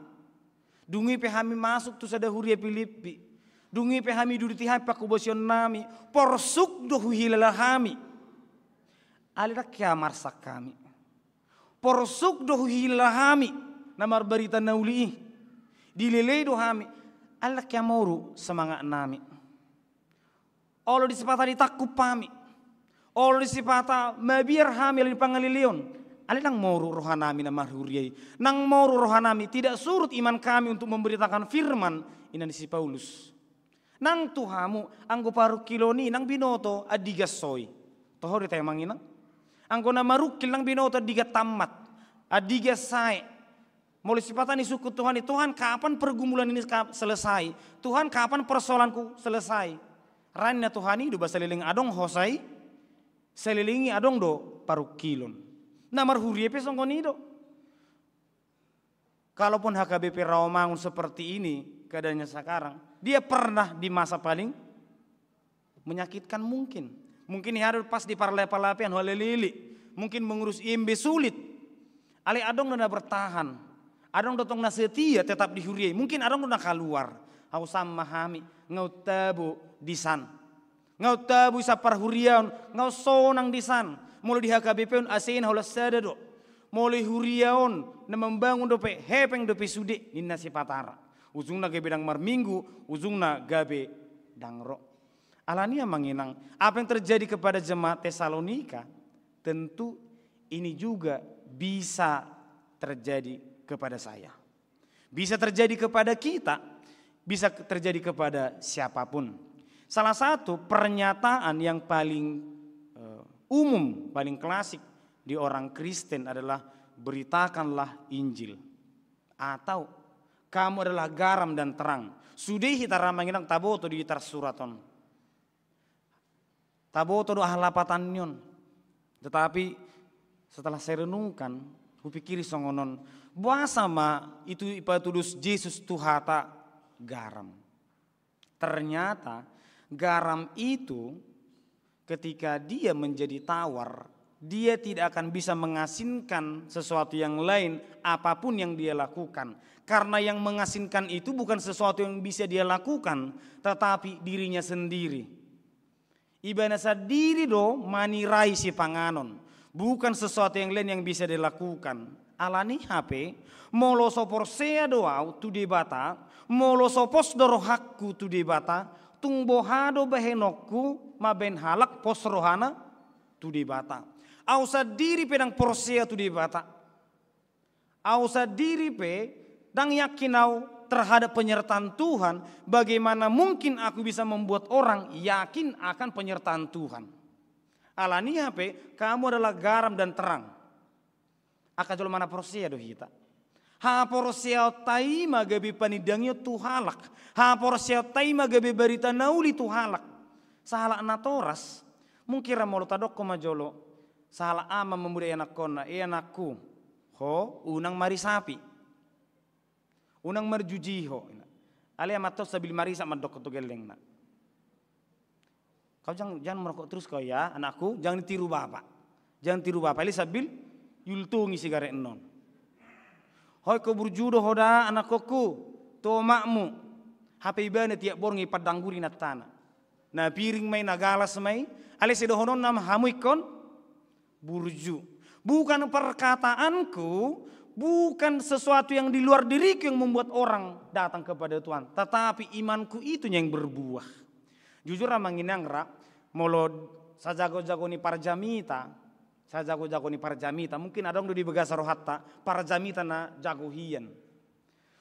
Dung i pe hami masuk tu sada huria Pilippi. Dung i pe hami diuduti hami pangkobasion nami. Porsuk do huhilala hami. Alai ndang hea marsak hami. Porsuk do huhilala hami na marbarita na uli i. Dilelei do hami. Alai ndang hea moru semangat nami. Olo disipata ditangkup hami, olo disipata mabiar hami ala ni pangaleleon, alai ndang moru roha nami na marhuria i, ndang moru roha nami, tidak surut iman kami untuk memberitakan firman, ninna si Paulus. Nang tu hamu, anggo parungkilon i ndang binoto andigan so i. Toho do i, amang inang? Anggo na marungkil ndang binoto andigan tammat, andigan sae. Molo sipata disungkun Tuhan i, Tuhan, kapan pergumulan ini ka-, selesai? Tuhan, kapan persoalanku selesai? Ra ninna Tuhan i do ba saleleng adong hosa i, saleleng i adong do parungkilon. Na marhuria pe songon i do. Kalaupun H K B P Rawamangun seperti ini keadaannya sekarang, dia pernah di masa paling menyakitkan mungkin. Mungkin hea do pas di parlape-lapean, hea lelele. Mungkin mengurus I M B sulit. Alai adong do na bertahan. Adong do tong na setia tetap di huria i. Mungkin adong do na kaluar. Hau sama hami, nga tabo disan. Nga tabo disan parhuriaon, nga sonang disan. Molo di H K B P on asena holan sada do. Molo huria on na membangun dope, hepeng dope sude, ninna sipata ra. Ujungna gabe ndang marminggu, ujungna gabe ndang ro. Alani i, amang inang, apa yang terjadi kepada jemaat Tesalonika, tentu ini juga bisa terjadi kepada saya. Bisa terjadi kepada kita, bisa terjadi kepada siapapun. Salah satu pernyataan yang paling, eh, umum, paling klasik di orang Kristen adalah, "Beritakanlah Injil." Atau, "Kamu adalah garam dan terang." Sude hita, amang inang, taboto di tarsurat on. Taboto do aha lapatan ni on. Tetapi setelah saya renungkan, Hupikiri songon on, boasa ma itu ipatudos Jesus tu hata garam? Ternyata garam itu ketika dia menjadi tawar, dia tidak akan bisa mengasinkan sesuatu yang lain, apapun yang dia lakukan. Karena yang mengasinkan itu bukan sesuatu yang bisa dia lakukan, tetapi dirinya sendiri. Ibana sandiri do manirai sipanganon, bukan sesuatu yang lain yang bisa dilakukan. Alani hape, molo so porsea do au tu Debata, molo so pos do rohangku tu Debata, tung boha do bahenonku mambahen halak pos rohana tu Debata? Au sandiri pe ndang porsea tu Debata. Au sandiri pe ndang yakin au terhadap penyertaan Tuhan, bagaimana mungkin aku bisa membuat orang yakin akan penyertaan Tuhan? Alani hape kamu adalah garam dan terang. Angka jolma na porsea do hita. Haporseaonta i ma gabe panindangion tu halak. Haporseaonta i ma gabe barita na uli tu halak. Sahalak natoras, mungkin ra molo tadokkon ma jolo, sahalak ama mamodai anakkonna, e anakku, ho unang marisapi, unang marjuji ho. Alai amanta on sambil marisa mandokkon tu gellengna, kau jangan, jangan merokok terus kau ya anakku, jangan ditiru bapak, jangan tiru bapak. Alai sambil iultungi sigaretna on. Ho ingkon burju do ho da anakkongku tu omakmu. Hape ibana tiap borngin ipandangguri inantana. Na piring ma i, na galas ma i. Alai sidohononna ma hamu ingkon burju. Bukan perkataanku, bukan sesuatu yang di luar diriku yang membuat orang datang kepada Tuhan, tetapi imanku itu yang berbuah. Jujur amang inang ra, molo sajago-jago ni parjamita, sajago-jago ni parjamita, mungkin adong do di bagasan rohanta parjamita na jago hian.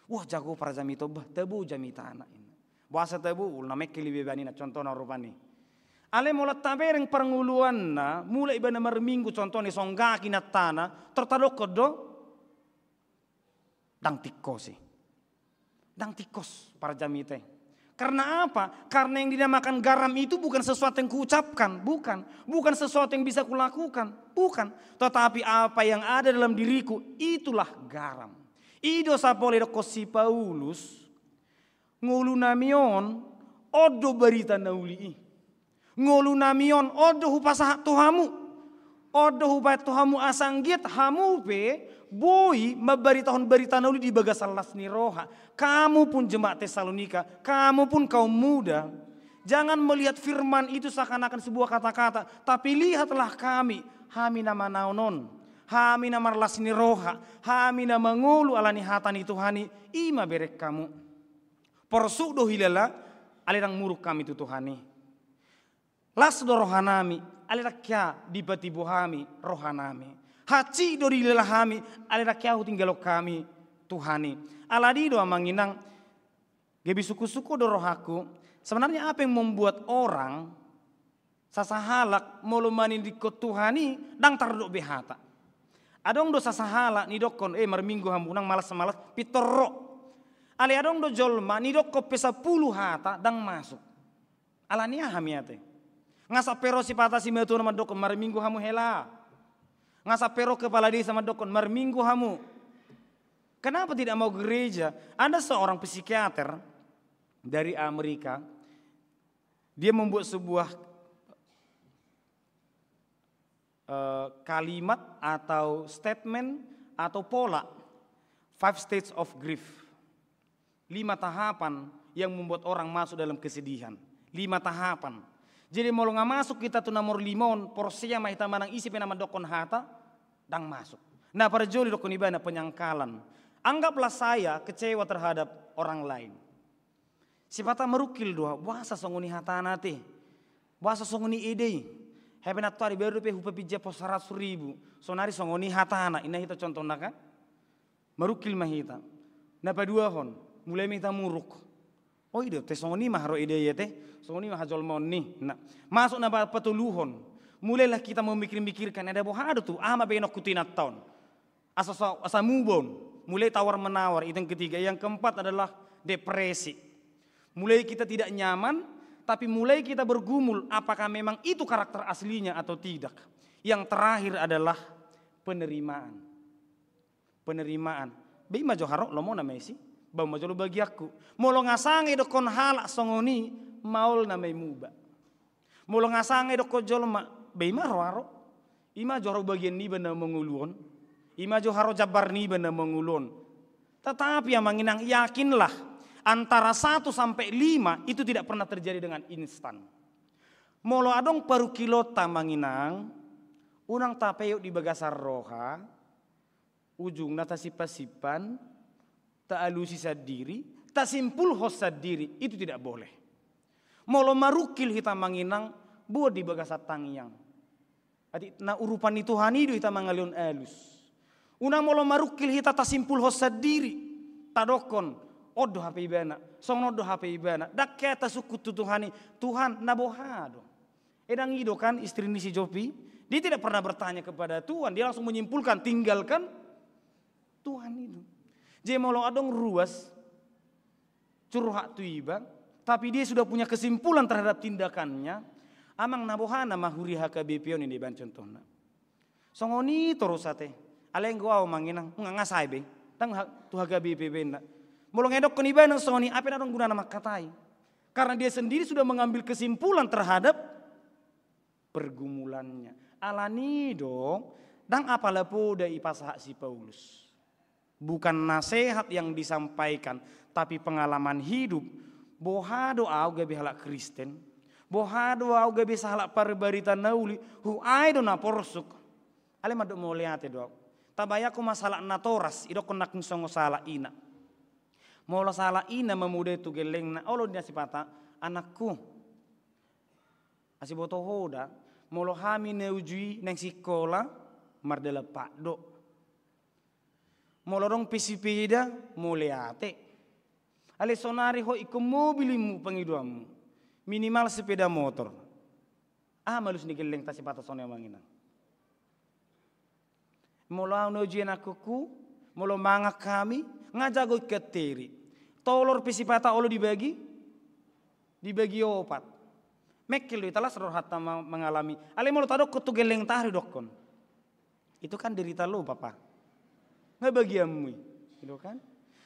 Wah, jago parjamita on bah, tabo jamitana, inna. Boasa tabo? Ul na mengkel i be ibana, inna, contohna rupani. Alai molo tabereng parngoluanna, mulak ibana marminggu contohna, isonggak inantana, tor tadokkon do, ndang tingkos i. Ndang tingkos parjamita i. Karena apa? Karena yang dinamakan garam itu bukan sesuatu yang kuucapkan, bukan. Bukan sesuatu yang bisa kulakukan, bukan. Tetapi apa yang ada dalam diriku, itulah garam. I do sapola didokkon si Paulus, ngolunami on, on do barita na uli i. Ngolunami on, on do hupasahat tu hamu. On do hupasahat tu hamu asa anggiat hamu pe boi mambaritahon barita na uli di bagasan las ni roha. Kamu pun jemaat Tesalonika, kamu pun kaum muda, jangan melihat firman itu seakan-akan sebuah kata-kata, tapi lihatlah kami, hami na manaon on, hami na marlas ni roha, hami na mangolu ala ni hata ni Tuhan i, i ma bereng hamu. Porsuk do hilala, alai ndang muruk hami tu Tuhan i. Las do rohanami, alai ndang hea dipatibu hami rohanami. Hansit do dihilala hami, alai ndang hea hutinggalhon hami Tuhan i. Alani do amang inang, gabe sungkun-sungkun do rohangku. Sebenarnya apa yang membuat orang, sasahalak molo manindingkon Tuhan i ndang tardok be hata? Adong do sasahalak nidokkon, e, marminggu hamu, unang malas-malas, pintor ro. Alai adong do jolma nidokkon pe sampulu hata ndang masuk. Alani aha, miate? Nga sampe ro sipata simatuana mandokkon, marminggu hamu hela. Nga sampe ro kepala desa mandokkon, marminggu hamu. Kenapa tidak mau gereja? Ada seorang psikiater dari Amerika, dia membuat sebuah, eh, kalimat atau statement atau pola, five stages of grief. Lima tahapan yang membuat orang masuk dalam kesedihan. Lima tahapan. Jadi, molo nga masuk hita tu nomor lima on, porsea ma hita manang ise pe na mandokkon hata, ndang masuk. Na parjolo didokkon ibana, penyangkalan. Anggaplah saya kecewa terhadap orang lain. Sipata marungkil do au, boasa songon i hatana te? Boasa songon i eda i? Hape nantoari baru dope hupapinjam pos saratus ribu, sonari songon i hatana, inna hita contohna kan? Marungkil ma hita. Na paduahon, mulai ma hita muruk. O, i do te, songon i ma haroa eda i ate, songon i ma hajolmaon ni. Nah, masuk na pa-, patoluhon. Mulailah kita memikir-mikirkan, eda boha do tu, aha ma baenonku tu inanta on. Asa, asa, asa move on. Mulai tawar-menawar, itu yang ketiga. Yang keempat adalah depresi. Mulai kita tidak nyaman, tapi mulai kita bergumul apakah memang itu karakter aslinya atau tidak. Yang terakhir adalah penerimaan. penerimaan. Be i ma jo haroa, lomo nama isi, bahen ma jolo bagianku. Molo nga sanga idokkon halak songon i, maol nama i muba. Molo nga sanga idokkon jolma, be i ma ro haroa. I ma jo haroa bagian niba na mangolu on. I ma jo haroa jambar niba na mangolu on. Tetapi amang inang, yakinlah, antara satu sampai lima itu tidak pernah terjadi dengan instan. Molo adong parungkilonta amang inang, unang tapeop di bagasan roha, ujungna tasimpan-simpan, taalusi sandiri, tasimpulhon sandiri, itu tidak boleh. Molo marungkil hita amang inang, buat di bagasan tangiang. Ati na urupan ni Tuhan i do hita mangalehon alus. Unang molo marungkil hita tasimpulhon sandiri, tadokkon, on do hape ibana, songon on do hape ibana. Ndang hea tasungkun tu Tuhan i, Tuhan na boha do. Eh, ndang i do kan istri ni si Job i, dia tidak pernah bertanya kepada Tuhan, dia langsung menyimpulkan, tinggalkan Tuhan itu. Jadi molo adong ruas curhat tu iba, tapi dia sudah punya kesimpulan terhadap tindakannya, amang na boha nama huria H K B P on, ninna iba contohna. Songon i torus ate. Alai anggo au amang inang, nga, nga sae be. Ndang ha-, tu H K B P be ninna. Molo nga idokkon ibana songon i, ai pe ndang adong gunana mangkatai. Karena dia sendiri sudah mengambil kesimpulan terhadap pergumulannya. Alani do, ndang apala poda ipasahat si Paulus. Bukan nasihat yang disampaikan, tapi pengalaman hidup. Boha do au gabe halak Kristen? Boha do au gabe sahalak parbarita na uli? Huae do na porsuk. Alai mandok mauliate do au. Tabayangkon ma sahalak natoras, idokkon nangkin songon sahalak ina. Molo sahalak ina mamodai tu gellengna, olo ninna sipata, anakku, asi boto ho da, molo hami na uju i naeng sikola, mardalan pat do. Molo adong pe sipeda, mauliate. Alai sonari ho ingkon mobil i pangidoanmu. Minimal sepeda motor. Aha ma alus ni gellengta sipata songon i amang inang? Molo au na uju i anakku, molo mangan hami, nga jago ingkon teri. Tolor pe sipata olo dibagi, dibagi opat. Mengkel do hita, las rohanta ma-, mangalami. Alai molo tadokkon tu gellengta, aha do idokkon? Itu kan derita lo, Papa. Nga bagianmu i. Gitu kan?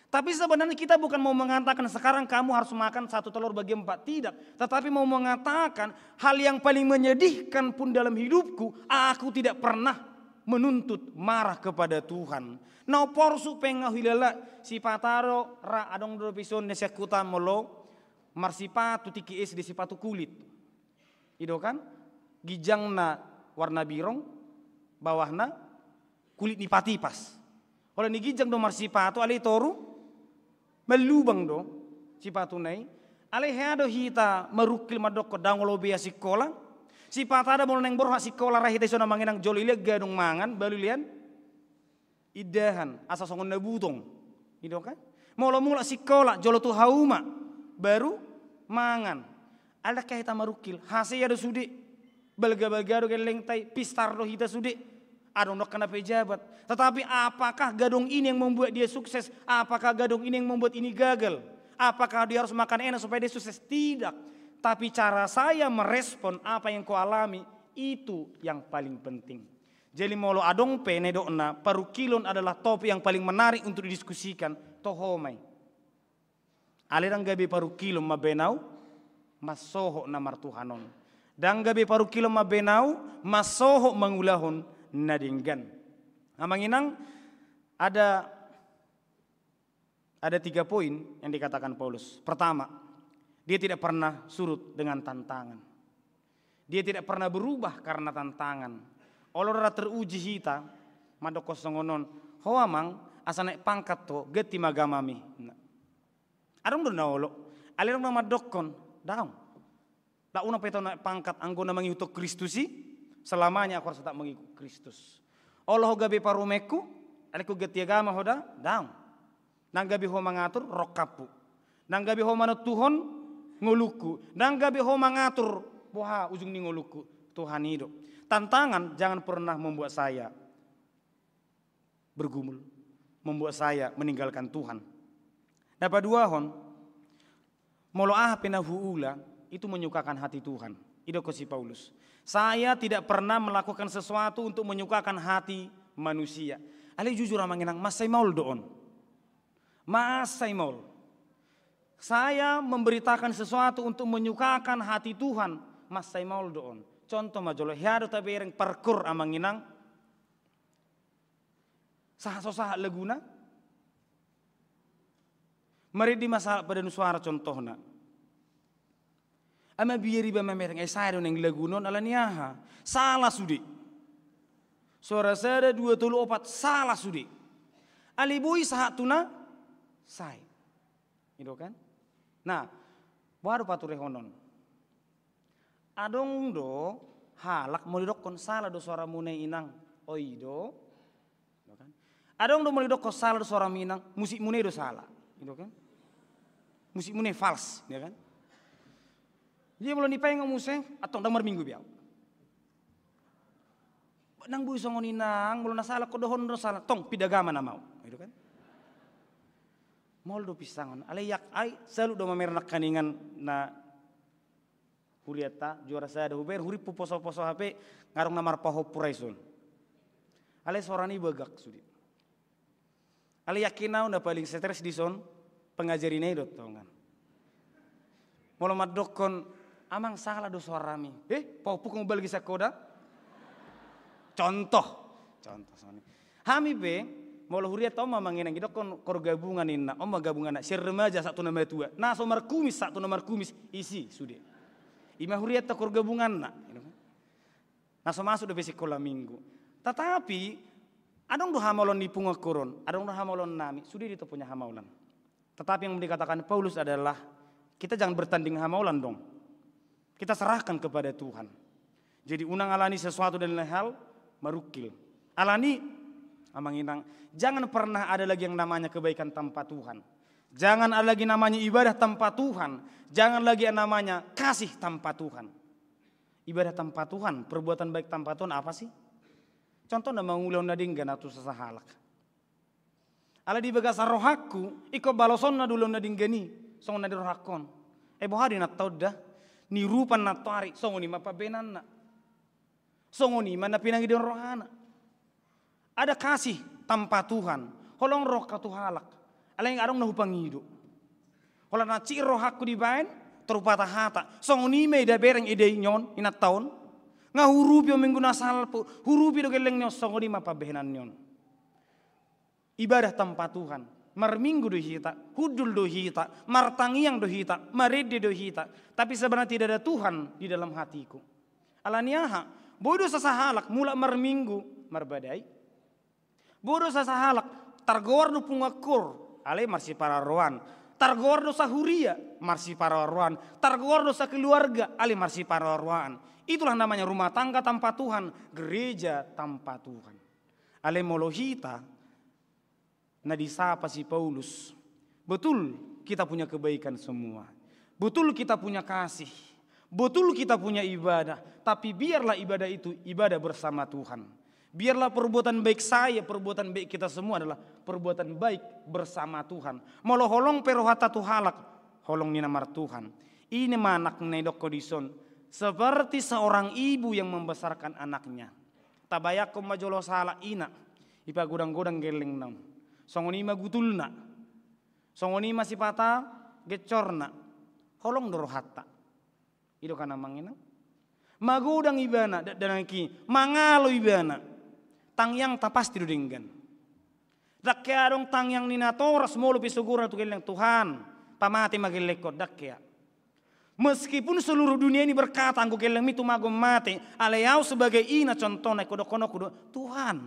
Tapi sebenarnya kita bukan mau mengatakan sekarang kamu harus makan satu telur bagi empat, tidak. Tetapi mau mengatakan hal yang paling menyedihkan pun dalam hidupku, aku tidak pernah menuntut marah kepada Tuhan. Na porsuk pe nga huhilala, sipata do ra, adong do dope ison na sian huta, molo marsipatu tingki S D, sipatu kulit. I do kan? Ginjangna warna birong, bawahna kulit ni patipas. Holan ni ginjang do marsipatu, alai toru mallubang do sipatuna i. Alai hea do hita marungkil mandokkon ndang olo be au sikola? Sipata da molo naeng borhat sikola, ra hita ison amang inang, jolo ilean gadong mangan, baru ilean indahan, asa songon na butong. I do kan? Molo mulak sikola, jolo tu hauma, baru mangan. Alai ndang hea hita marungkil, hasea do sude. Balga-balga do gellengta i, pistar do hita sude. Adong do angka na pejabat. Tetapi apakah gadong ini yang membuat dia sukses? Apakah gadong ini yang membuat ini gagal? Apakah dia harus makan enak supaya dia sukses? Tidak. Tapi cara saya merespon apa yang kualami, itu yang paling penting. Jadi molo adong pe na nidokna parungkilon adalah topik yang paling menarik untuk didiskusikan, toho ma i. Alai ndang gabe parungkilon mambaen au mansohot na martuhan on. Ndang gabe parungkilon mambaen au mansohot mangulahon na denggan. Amang inang, ada, ada tiga poin yang dikatakan Paulus. Pertama, dia tidak pernah surut dengan tantangan. Dia tidak pernah berubah karena tantangan. Olo ra teruji hita, mandokkon songon on, ho amang, asa naek pangkat ho, ganti ma agamami. Nah. Adong do na olo. Alai adong na mandokkon, daong. Ndang unang pe tau naek pangkat, anggo na mangihuthon Kristus i, selamanya aku harus tetap mengikut Kristus. Olo ho gabe parumaenku, alai huganti agama ho da, daong. Ndang gabe ho mangatur rongkaphu. Ndang gabe ho manontuhon ngolungku. Ndang gabe ho mangatur boha ujung ni ngolungku. Tuhan i do. Tantangan jangan pernah membuat saya bergumul, membuat saya meninggalkan Tuhan. Na paduahon, molo aha pe na huula, itu menyukakan hati Tuhan. I do didok si Paulus, saya tidak pernah melakukan sesuatu untuk menyukakan hati manusia. Alai jujur amang inang, mansai maol do on. Mansai maol. Saya memberitakan sesuatu untuk menyukakan hati Tuhan, mansai maol do on. Contoh ma jolo, hea do tabereng parkur amang inang. Sahat so sahat laguna. Maridi ma sahat padan suara contohna. Ai mabiar iba mamereng, ai sae do naeng laguna on, ala ni aha? Sala sude. Suara sada, dua, tolu, opat, sala sude. Alai boi sahat tu na sae. I do kan? Nah, boha do paturehonon? Adong do halak molo didokkon sala do suaramuna i inang. Oi do. I do kan? Adong do molo didokkon sala do suaramuna i inang, musikmuna i do sala. I do kan? Musikmuna i fals, i do kan? Jadi molo nipaingot muse, antong ndang marminggu be au. Ndang boi songon i inang, molo na sala ho dohonon do sala, tong pinda agama nama au. I do kan? Maol do pinsangon. Alai yak ai, salut do mamereng nangkaningan na hurianta, juara sada hubereng, hurimpu poso-poso hape, nga adong na marpahompu ra dison. Alai sorana i bagak sude. Alai yakin au na paling stres dison, pengajarina i do tongan. Molo mandokkon, amang sala do suarami. Eh, pahompungku balgi sian ho da? Contoh. Contoh songon i. Hami pe, molo hurianta on ma amang inang, didokkon kor gabungan ninna, on ma gabunganna, sian remaja sahat tu na matua, na so markumis sahat tu na markumis, isi sude. I ma hurianta kor gabunganna. Na so masuk dope sikola minggu. Tetapi, adong do hamaolon ni punguan kor on, adong do hamaolon nami, sude do i tong punya hamaolon. Tetapi yang mau dikatakan Paulus adalah, kita jangan bertanding hamaolon dong. Kita serahkan kepada Tuhan. Jadi unang alani sesuatu dan lain hal marungkil. Alani, amang inang, jangan pernah ada lagi yang namanya kebaikan tanpa Tuhan. Jangan ada lagi namanya ibadah tanpa Tuhan. Jangan lagi yang namanya kasih tanpa Tuhan. Ibadah tanpa Tuhan, perbuatan baik tanpa Tuhan apa sih? Contohna mangulahon na denggan tu sasahalak. Ala di bagasan rohangku, ingkon balosonna do ulaon na denggan i, songon na di rohangkon. Eh, boha do inanta on da? Nirupan nantoari, songon i ma pambahenanna. Songon i ma na pinangidoan rohana. Ada kasih tanpa Tuhan. Holong rohangku tu halak. Alai adong na hupangido. Holan na cik rohangku dibaen, tarpatahata. Songon i ma ida bereng ida i on, inanta on. Nga huurupi on minggu na salpu, huurupi do gelleng ni on, songon i ma pambahenan ni on. Ibadah tanpa Tuhan. Marminggu do hita, hundul do hita, martangiang do hita, marende do hita. Tapi sebenarnya tidak ada Tuhan di dalam hatiku. Ala ni aha? Boi do sasahalak mulak marminggu, marbadai. Boi do sasahalak, targoar do punguan kor, alai marsiparoroan. Targoar do sahuria, marsiparoroan. Targoar do sakeluarga, alai marsiparoroan. Itulah namanya rumah tangga tanpa Tuhan, gereja tanpa Tuhan. Alai molo hita, na disapa si Paulus. Betul, kita punya kebaikan semua. Betul, kita punya kasih. Betul, kita punya ibadah. Tapi biarlah ibadah itu ibadah bersama Tuhan. Biarlah perbuatan baik saya, perbuatan baik kita semua adalah perbuatan baik bersama Tuhan. Molo holong pe rohanta tu halak, holong ni na martuhan. I ma na nidok ho dison, seperti seorang ibu yang membesarkan anaknya. Tabayangkon ma jolo sahalak ina, ipagodang-godang gellengna on. Songon i ma gutulna. Songon i ma sipata gencorna. Holong do rohanta. I do kan amang inang? Magodang ibana, dakdanak i, mangalo ibana. Tangiangta pasti do denggan. Ndang hea adong tangiang ni natoras molo pe sogorna tu gelleng, Tuhan, pamate ma gellengkon, ndang hea. Meskipun seluruh dunia ini berkata, anggo gellengmi tumagon mate, alai au sebagai ina contohna, ingkon dohononku do, Tuhan,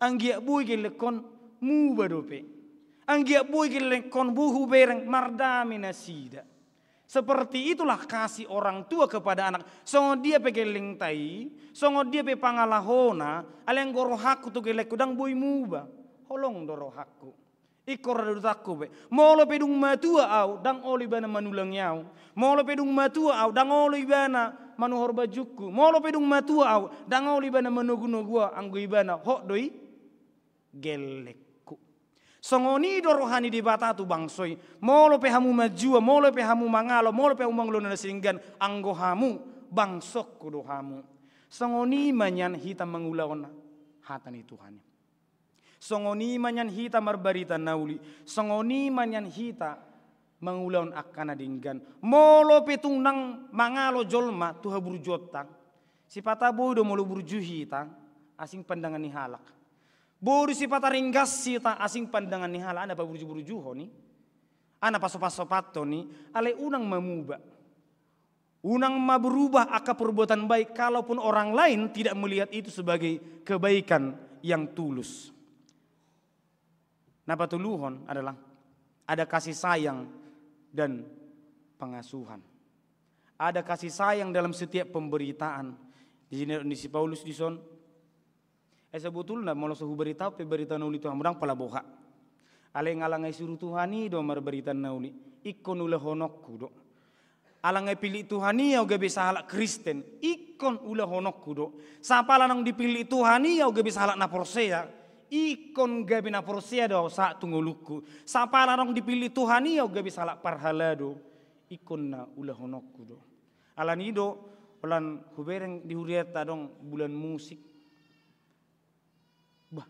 anggiat boi gellengkon muba dope. Anggiat boi gellengkon boi hubereng mardame nasida. Seperti itulah kasih orang tua kepada anak. Songon dia pe gellengta i, songon dia pe pangalahona, alai anggo rohangku tu gellengku ndang boi muba. Holong do rohangku. Ingkon ra do dotanku be. Molo pe dung matua au, ndang olo ibana manulangi au. Molo pe dung matua au, ndang olo ibana manuhor bajungku. Molo pe dung matua au, ndang olo ibana manogu-nogu au, anggo ibana hot do i gellengku. Songon i do roha ni Debata tu bangso i. Molo pe hamu manjua, molo pe hamu mangalo, molo pe hamu mangulahon na denggan, anggo hamu, bangsongku do hamu. Songon i ma nian hita mangulahon hata ni Tuhan i. Songon i ma nian hita marbarita na uli, songon i ma nian hita mangulahon angka na denggan. Molo pe tung ndang mangalo jolma tu haburjuonta, sipata boi do molo burju hita, asing pandangan ni halak. Boi do sipata ringgas hita, asing pandangan ni halak, a na paburjuburjuhon i, a na pasopasopathon i, alai unang ma muba. Unang ma berubah angka perbuatan baik, kalaupun orang lain tidak melihat itu sebagai kebaikan yang tulus. Na patoluhon adalah ada kasih sayang dan pengasuhan. Ada kasih sayang dalam setiap pemberitaan. Di sini, di si Paulus dison, eh, sebetulna molo so hubarita pe barita na uli tu hamu, ndang pola boha. Alai nga ala nga isuru Tuhan i do marbarita na uli, ingkon ulahononku do. Ala nga ipillit Tuhan i au gabe sahalak Kristen, ingkon ulahononku do. Sapala naung dipillit Tuhan i au gabe sahalak na porsea, ingkon gabe na porsea do au sahat tu ngolungku. Sapala naung dipillit Tuhan i au gabe sahalak parhalado, ingkon na ulahononku do. Alani do, holan hubereng di hurianta adong bulan musik. Bah,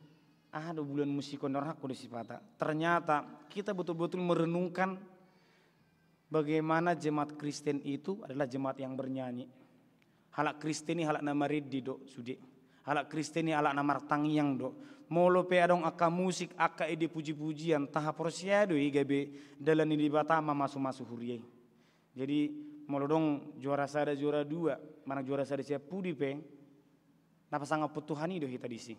aha do bulan musik on, rohangku do sipata. Ternyata kita betul-betul merenungkan bagaimana jemaat Kristen itu adalah jemaat yang bernyanyi. Halak Kristen i halak na marende do sude. Halak Kristen i halak na martangiang do. Molo pe adong angka musik, angka ende puji-pujian, taha porsea do i gabe dalan ni Debata mamasumasu huria i. Jadi molo adong juara sada, juara dua, manang juara sada sian pudi pe, na pasangaphon Tuhan i do hita disi.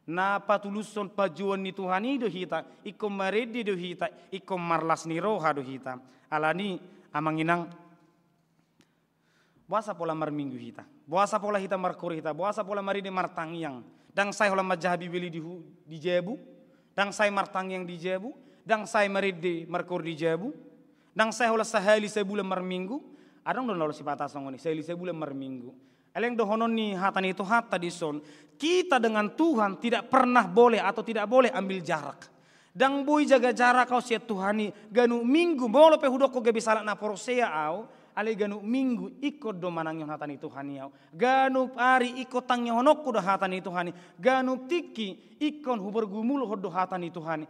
Na patulushon panjouon ni Tuhan i do hita, ingkon marende do hita, ingkon marlas ni roha do hita. Alani, amang inang, boasa pola marminggu hita? Boasa pola hita markoor hita? Boasa pola marende martangiang? Ndang sai holan manjaha Bibel i di hu-, di jabu? Ndang sai martangiang di jabu? Ndang sai marende markoor di jabu? Ndang sai holan sahali sabulan marminggu? Adong do na olo sipata songon i, sahali sabulan marminggu. Alai dohonon ni hata ni Tuhanta dison, kita dengan Tuhan tidak pernah boleh atau tidak boleh ambil jarak. Ndang boi jaga jarak au sian Tuhan i, ganup minggu, molo pe hudokkon gabe sahalak na porsea au, alai ganup minggu ingkon do manangihon hata ni Tuhan i au. Ganup ari ingkon tangihononku do hata ni Tuhan i, ganup tingki ingkon hupargumulhon do hata ni Tuhan i.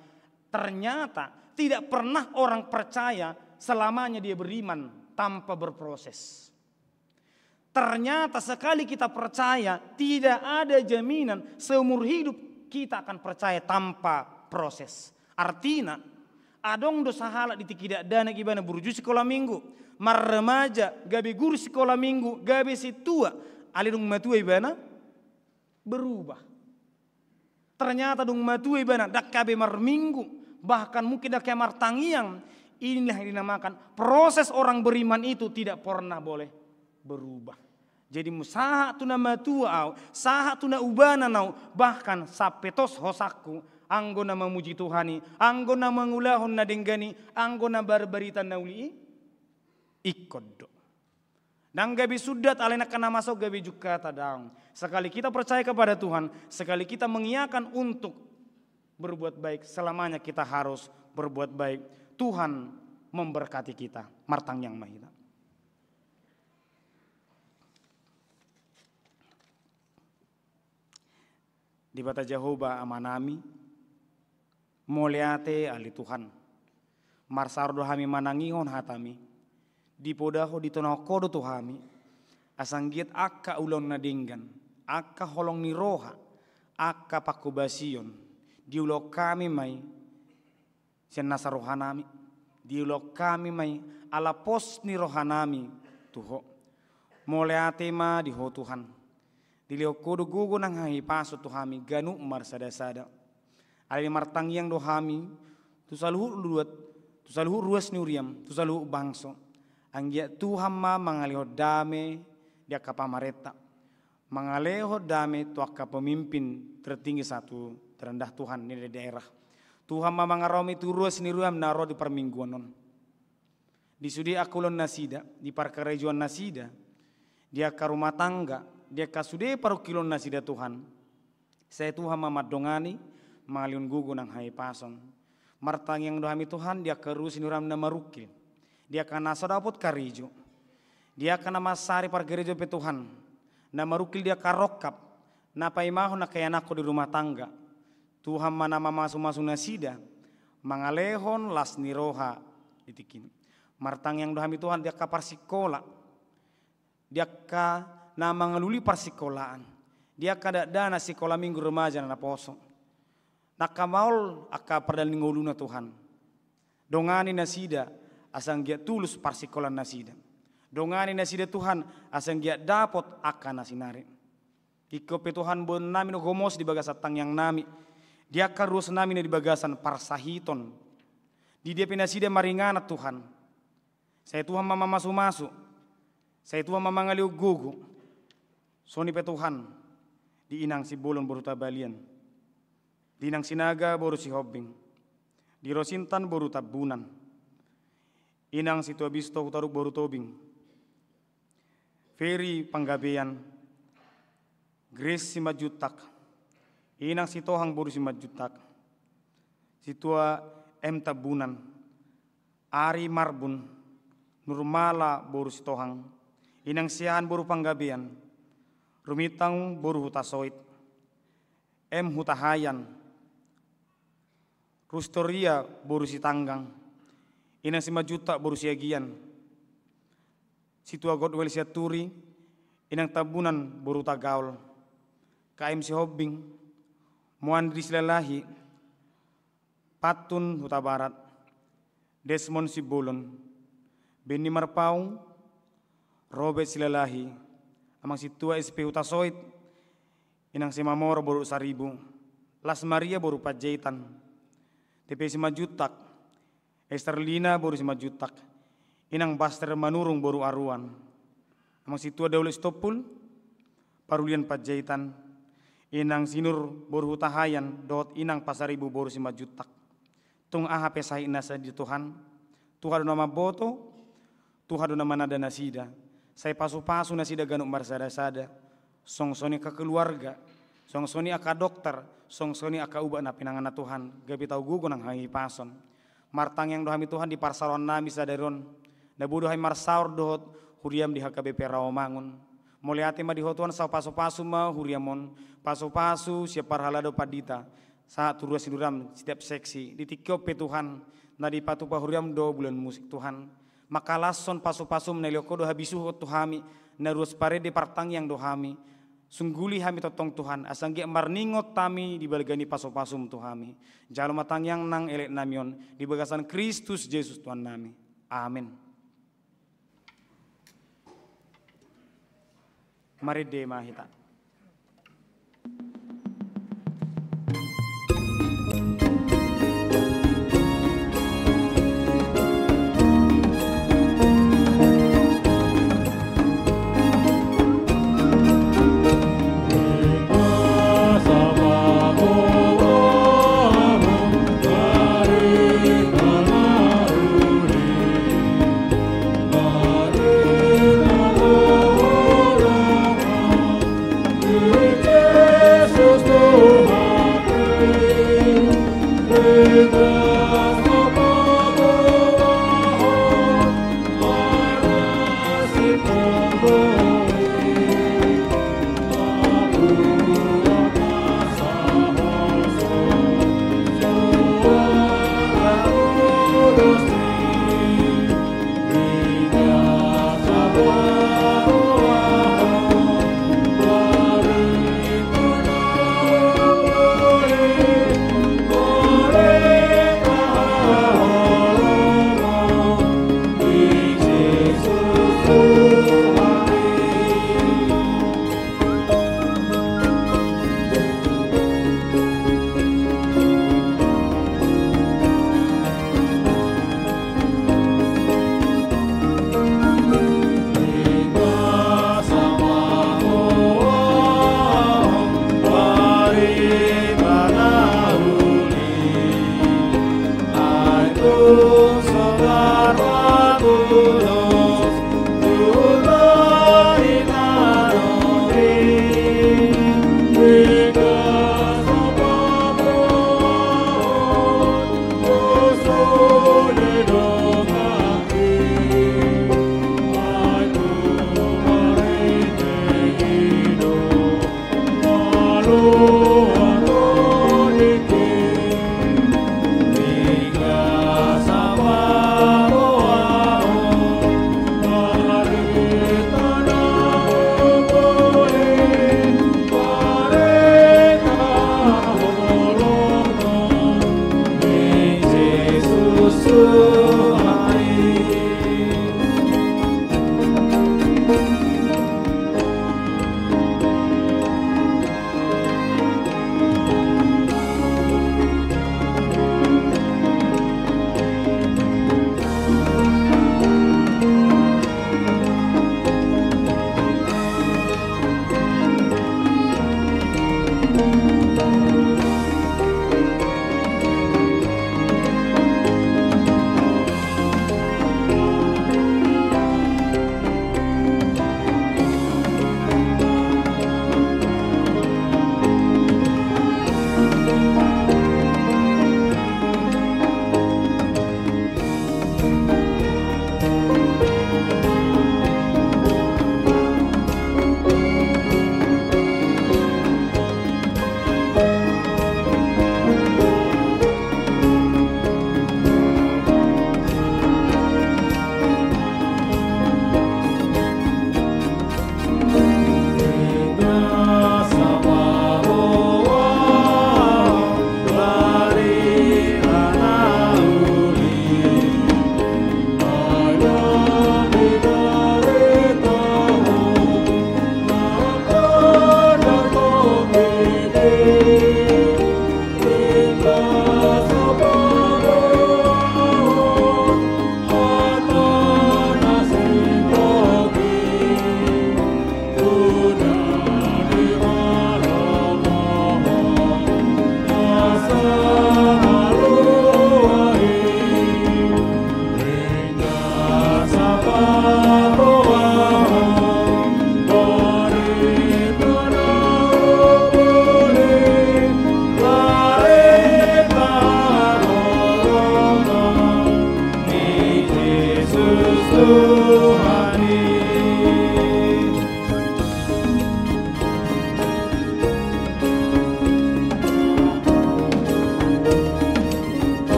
Ternyata tidak pernah orang percaya selamanya dia beriman tanpa berproses. Ternyata sekali kita percaya, tidak ada jaminan seumur hidup kita akan percaya tanpa proses. Artina, adong do sahalak di tingki dakdanak ibana burju sikola minggu, marremaja, gabe guru sikola minggu, gabe sintua, alai dung matua ibana berubah. Ternyata dung matua ibana, ndang hea be marminggu, bahkan mungkin ndang hea martangiang. Inilah yang dinamakan proses orang beriman itu tidak pernah boleh berubah. Jadi molo sahat tu na matua au, sahat tu na ubanan au, bahkan sampe tos hosangku, anggo na mamuji Tuhan i, anggo na mangulahon na denggan i, anggo na marbarita na uli i, ingkon do. Ndang gabe sundat, alai angka na masa on gabe jungkatan, daong. Sekali kita percaya kepada Tuhan, sekali kita mengiakan untuk berbuat baik, selamanya kita harus berbuat baik. Tuhan memberkati kita. Martangiang ma hita. Debata Jahowa Amanami, mauliate ale Tuhan. Marsaor do hami manangihon hataMi. Dipoda Ho, ditonahon Ho do tu hami, asa anggiat angka ulaon na denggan, angka holong ni roha, angka panghobasion, diulahon hami ma i sian nasa rohanami, diulahon hami ma i ala pos ni rohanami tu Ho. Mauliate ma di Ho Tuhan. Dilehon Ho do gogo nang hahipason tu hami ganup marsadasada. Alani i martangiang do hami tu saluhut ruas, tu saluhut ruas ni huriaM, tu saluhut bangso. Anggiat Tuhan ma mangalehon dame di angka pamarenta, mangalehon dame tu angka pemimpin tertinggi sahat tu terendah, Tuhan, di daerah. Tuhan ma mangaromi tu ruas ni huriaM na ro di parmingguan on. Di sude angka ulaon nasida, di parkarejoan nasida, di angka rumah tangga, di angka sude parungkilon nasida, Tuhan. Sai Tuhan ma mandongani, mangalehon gogo nang hahipason. Martangiang do hami Tuhan di angka ruas ni huriaM na marungkil, di angka na so dapot karejo, di angka na mansari parkarejoan pe Tuhan, na marungkil di angka rongkap, na paimahon angka ianakhon di rumah tangga. Tuhan ma na mamasumasu nasida mangalehon las ni roha di tingki i. Martangiang do hami Tuhan di angka parsikola, di angka na mangalului parsikolaan, di angka dakdanak sikola minggu, remaja na naposo. Nangkin maol angka pardalanan ni ngoluna Tuhan. Dongani nasida asa anggiat tulus parsikolaan nasida. Dongani nasida Tuhan asa anggiat dapot angka na sinari. Tingki on pe Tuhan, boan nami do gomos di bagasan tangiang nami. Di angka ruas nami na di bagasan parsahiton. Di dia pe nasida maringanan Tuhan. Sai Tuhan ma mamasumasu. Sai Tuhan ma mangalehon gogo. Songon i pe Tuhan, di inang Simbolon boru Hutabalan. Di inang Sinaga boru Sihombing. Di Rosintan boru Tambunan. Inang Situabisto Hutaduk boru Tobing. Feri Panggabean. Grace Simanjuntak. Inang Sitohang boru Simanjuntak. Situa M Tambunan. Ari Marbun. Nurmala boru Sitohang. Inang Siahaan boru Panggabean. Rumintang boru Hutasoit. M Hutahaean. Rustoria boru Sitanggang. Inang Simanjuntak boru Siagian. Situa Godwell Sianturi. Inang Tambunan boru Hutagaol. K M Sihombing. Moandri Silalahi. Pantun Hutabarat. Desmond Simbolon. Benny Marpaung. Robert Silalahi. Amang Situa S P Hutasoit. Inang Simamora boru Saribu. Las Maria boru Panjaitan. T P Simanjuntak. Esterlina boru Simanjuntak. Inang Baster Manurung boru Aruan. Amang Situa Daulus Tompul. Parulian Panjaitan. Inang Sinur boru Hutahaean dohot Inang Pasaribu boru Simanjuntak. Tung aha pe sahit nasida Tuhan. Tuhan do na mamboto. Tuhan do na mananda nasida. Sai pasupasu nasida ganup marsadasada. Songon i angka keluarga. Songon i angka dokter. Songon i angka ubat na pinanganna Tuhan. Gabe tau gogo nang hahipason. Martangiang do hami Tuhan di parsaoran nami sadari on. Na boi do hami marsaor dohot huriam di H K B P Rawamangun. Mauliate ma di Ho Tuhan, sai pasupasu ma huriam on. Pasupasu sian parhalado pandita. Sahat tu ruas ni huriam setiap seksi. Di tingki on pe Tuhan, na dipatupa huriam do bulan musik Tuhan. Mangkalashon pasupasum na nilehon Ho do habisuhon tu hami, na ruas parende partangiang do hami. Sungguli hami tongtong Tuhan, asa anggiat marningot hami di balga ni pasupasum tu hami. Jalo ma tangiang nang elek nami on, di bagasan Kristus Jesus Tuhan nami. Amen. Marende ma hita.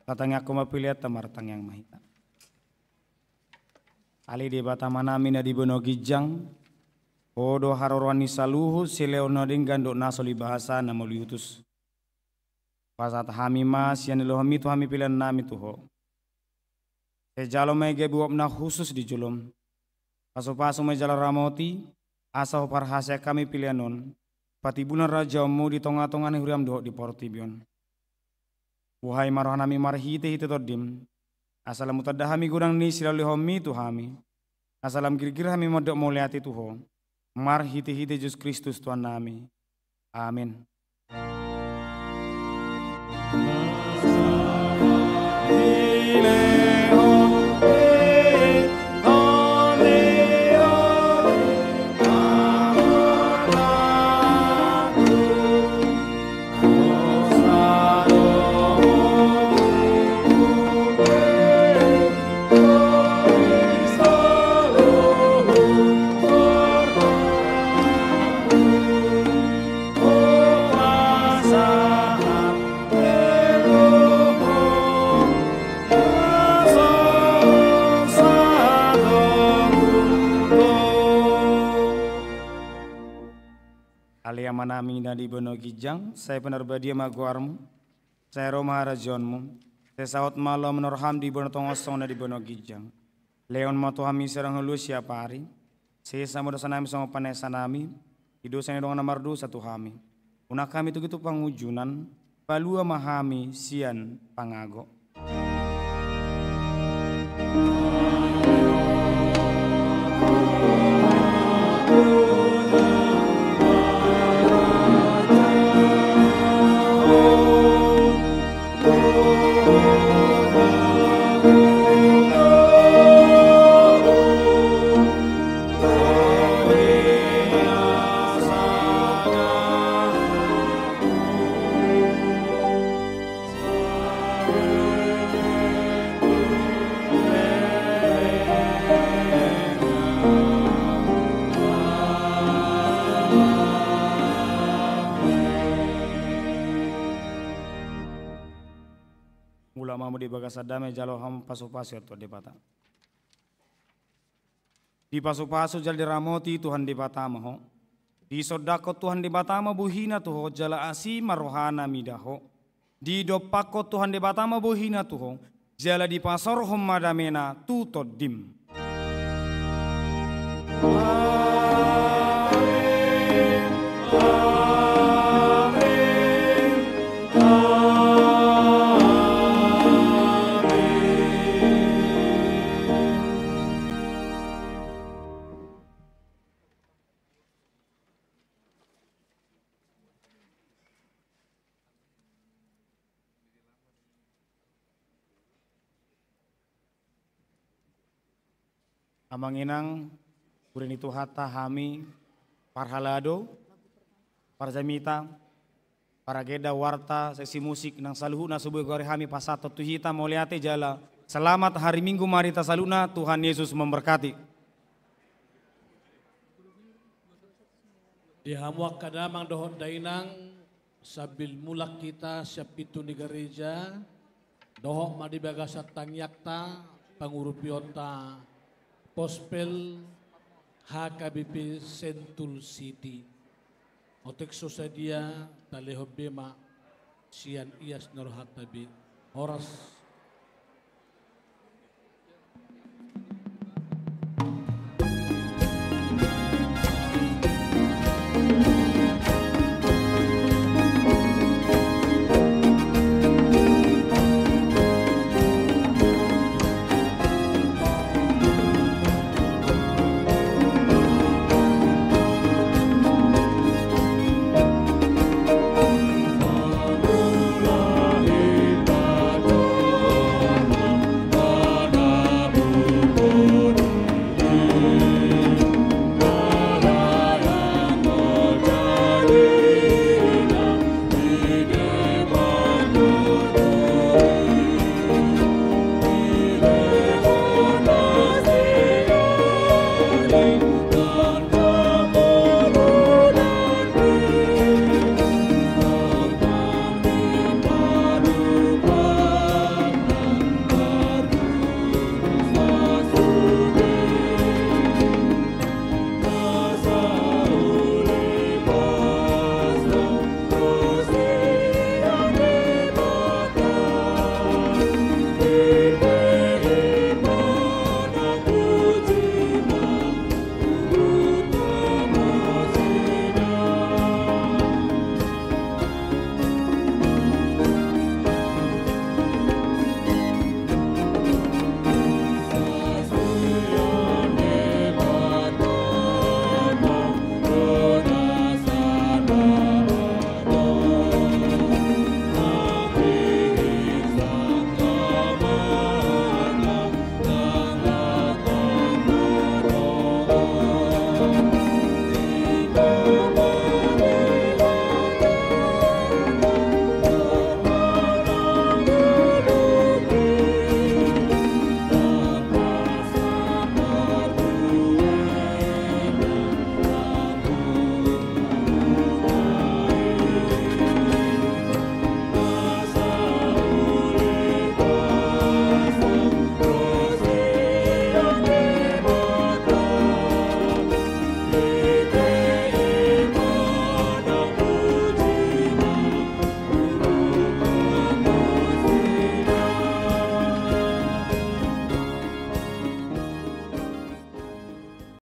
Tatangiangkon ma peleanta, martangiang ma hita. Ale Debata Amanami na di banua ginjang, Ho do haroroan ni saluhut silehon na denggan dohot na so ulibahasa na mauliutus. Pasahat hami ma sian ni rohaMi tu hami peleannami tu Ho. Sai jalo ma i gabe uap na hushus di jolom. Pasupasu ma i jala ramoti, asa huparhaseang hami pelean on, patimbul harajaonMu di tongatonga ni huriaM dohot di portibi on. Buhai ma rohanami marhitehite TondiM, asa lam hutanda hami godang ni silehonlehonMi tu hami, asa lam girgir hami mandok mauliate tu Ho, marhitehite Jesus Kristus Tuhannami. Amen. Ale Amanami na di banua ginjang, sai pinarbadia ma goarMu, sai ro ma harajaonMu, sai saut ma lomo ni rohaM di banua tonga on songon na di banua ginjang. Lehon ma tu hami sian hangoluan siapari, sesa ma dosanami songon panesanami di dosa ni dongan na mardosa tu hami. Unang hami tugi tu pangunjunan, palua ma hami sian pangago. Mulak ma hamu di bagasan dame, jalo hamu pasupasu sian Tuhan Debata. Dipasupasu jala diramoti Tuhan Debata ma ho. Disondangkon Tuhan Debata ma bohina tu ho, jala asi ma rohana mida ho. Didompakkon Tuhan Debata ma bohina tu ho, jala dipasaorhon ma damena tu tondim. Amen. Amen. Amen. Amang inang, huria ni Tuhanta, hami parhalado, parjamita, paragenda, warta, seksi musik nang saluhutna, so boi hugoari hami pasahathon tu hita mauliate jala selamat hari Minggu ma di hita saluhutna. Tuhan Yesus memberkati. Di hamu angka damang dohot dainang, sambil mulak hita sian pintu ni gareja, dohot ma di bagasan tangiangta, pangurupionta Pospel H K B P Sentul City. Otik so sadia, talehon be ma sian ias ni rohanta be. Horas.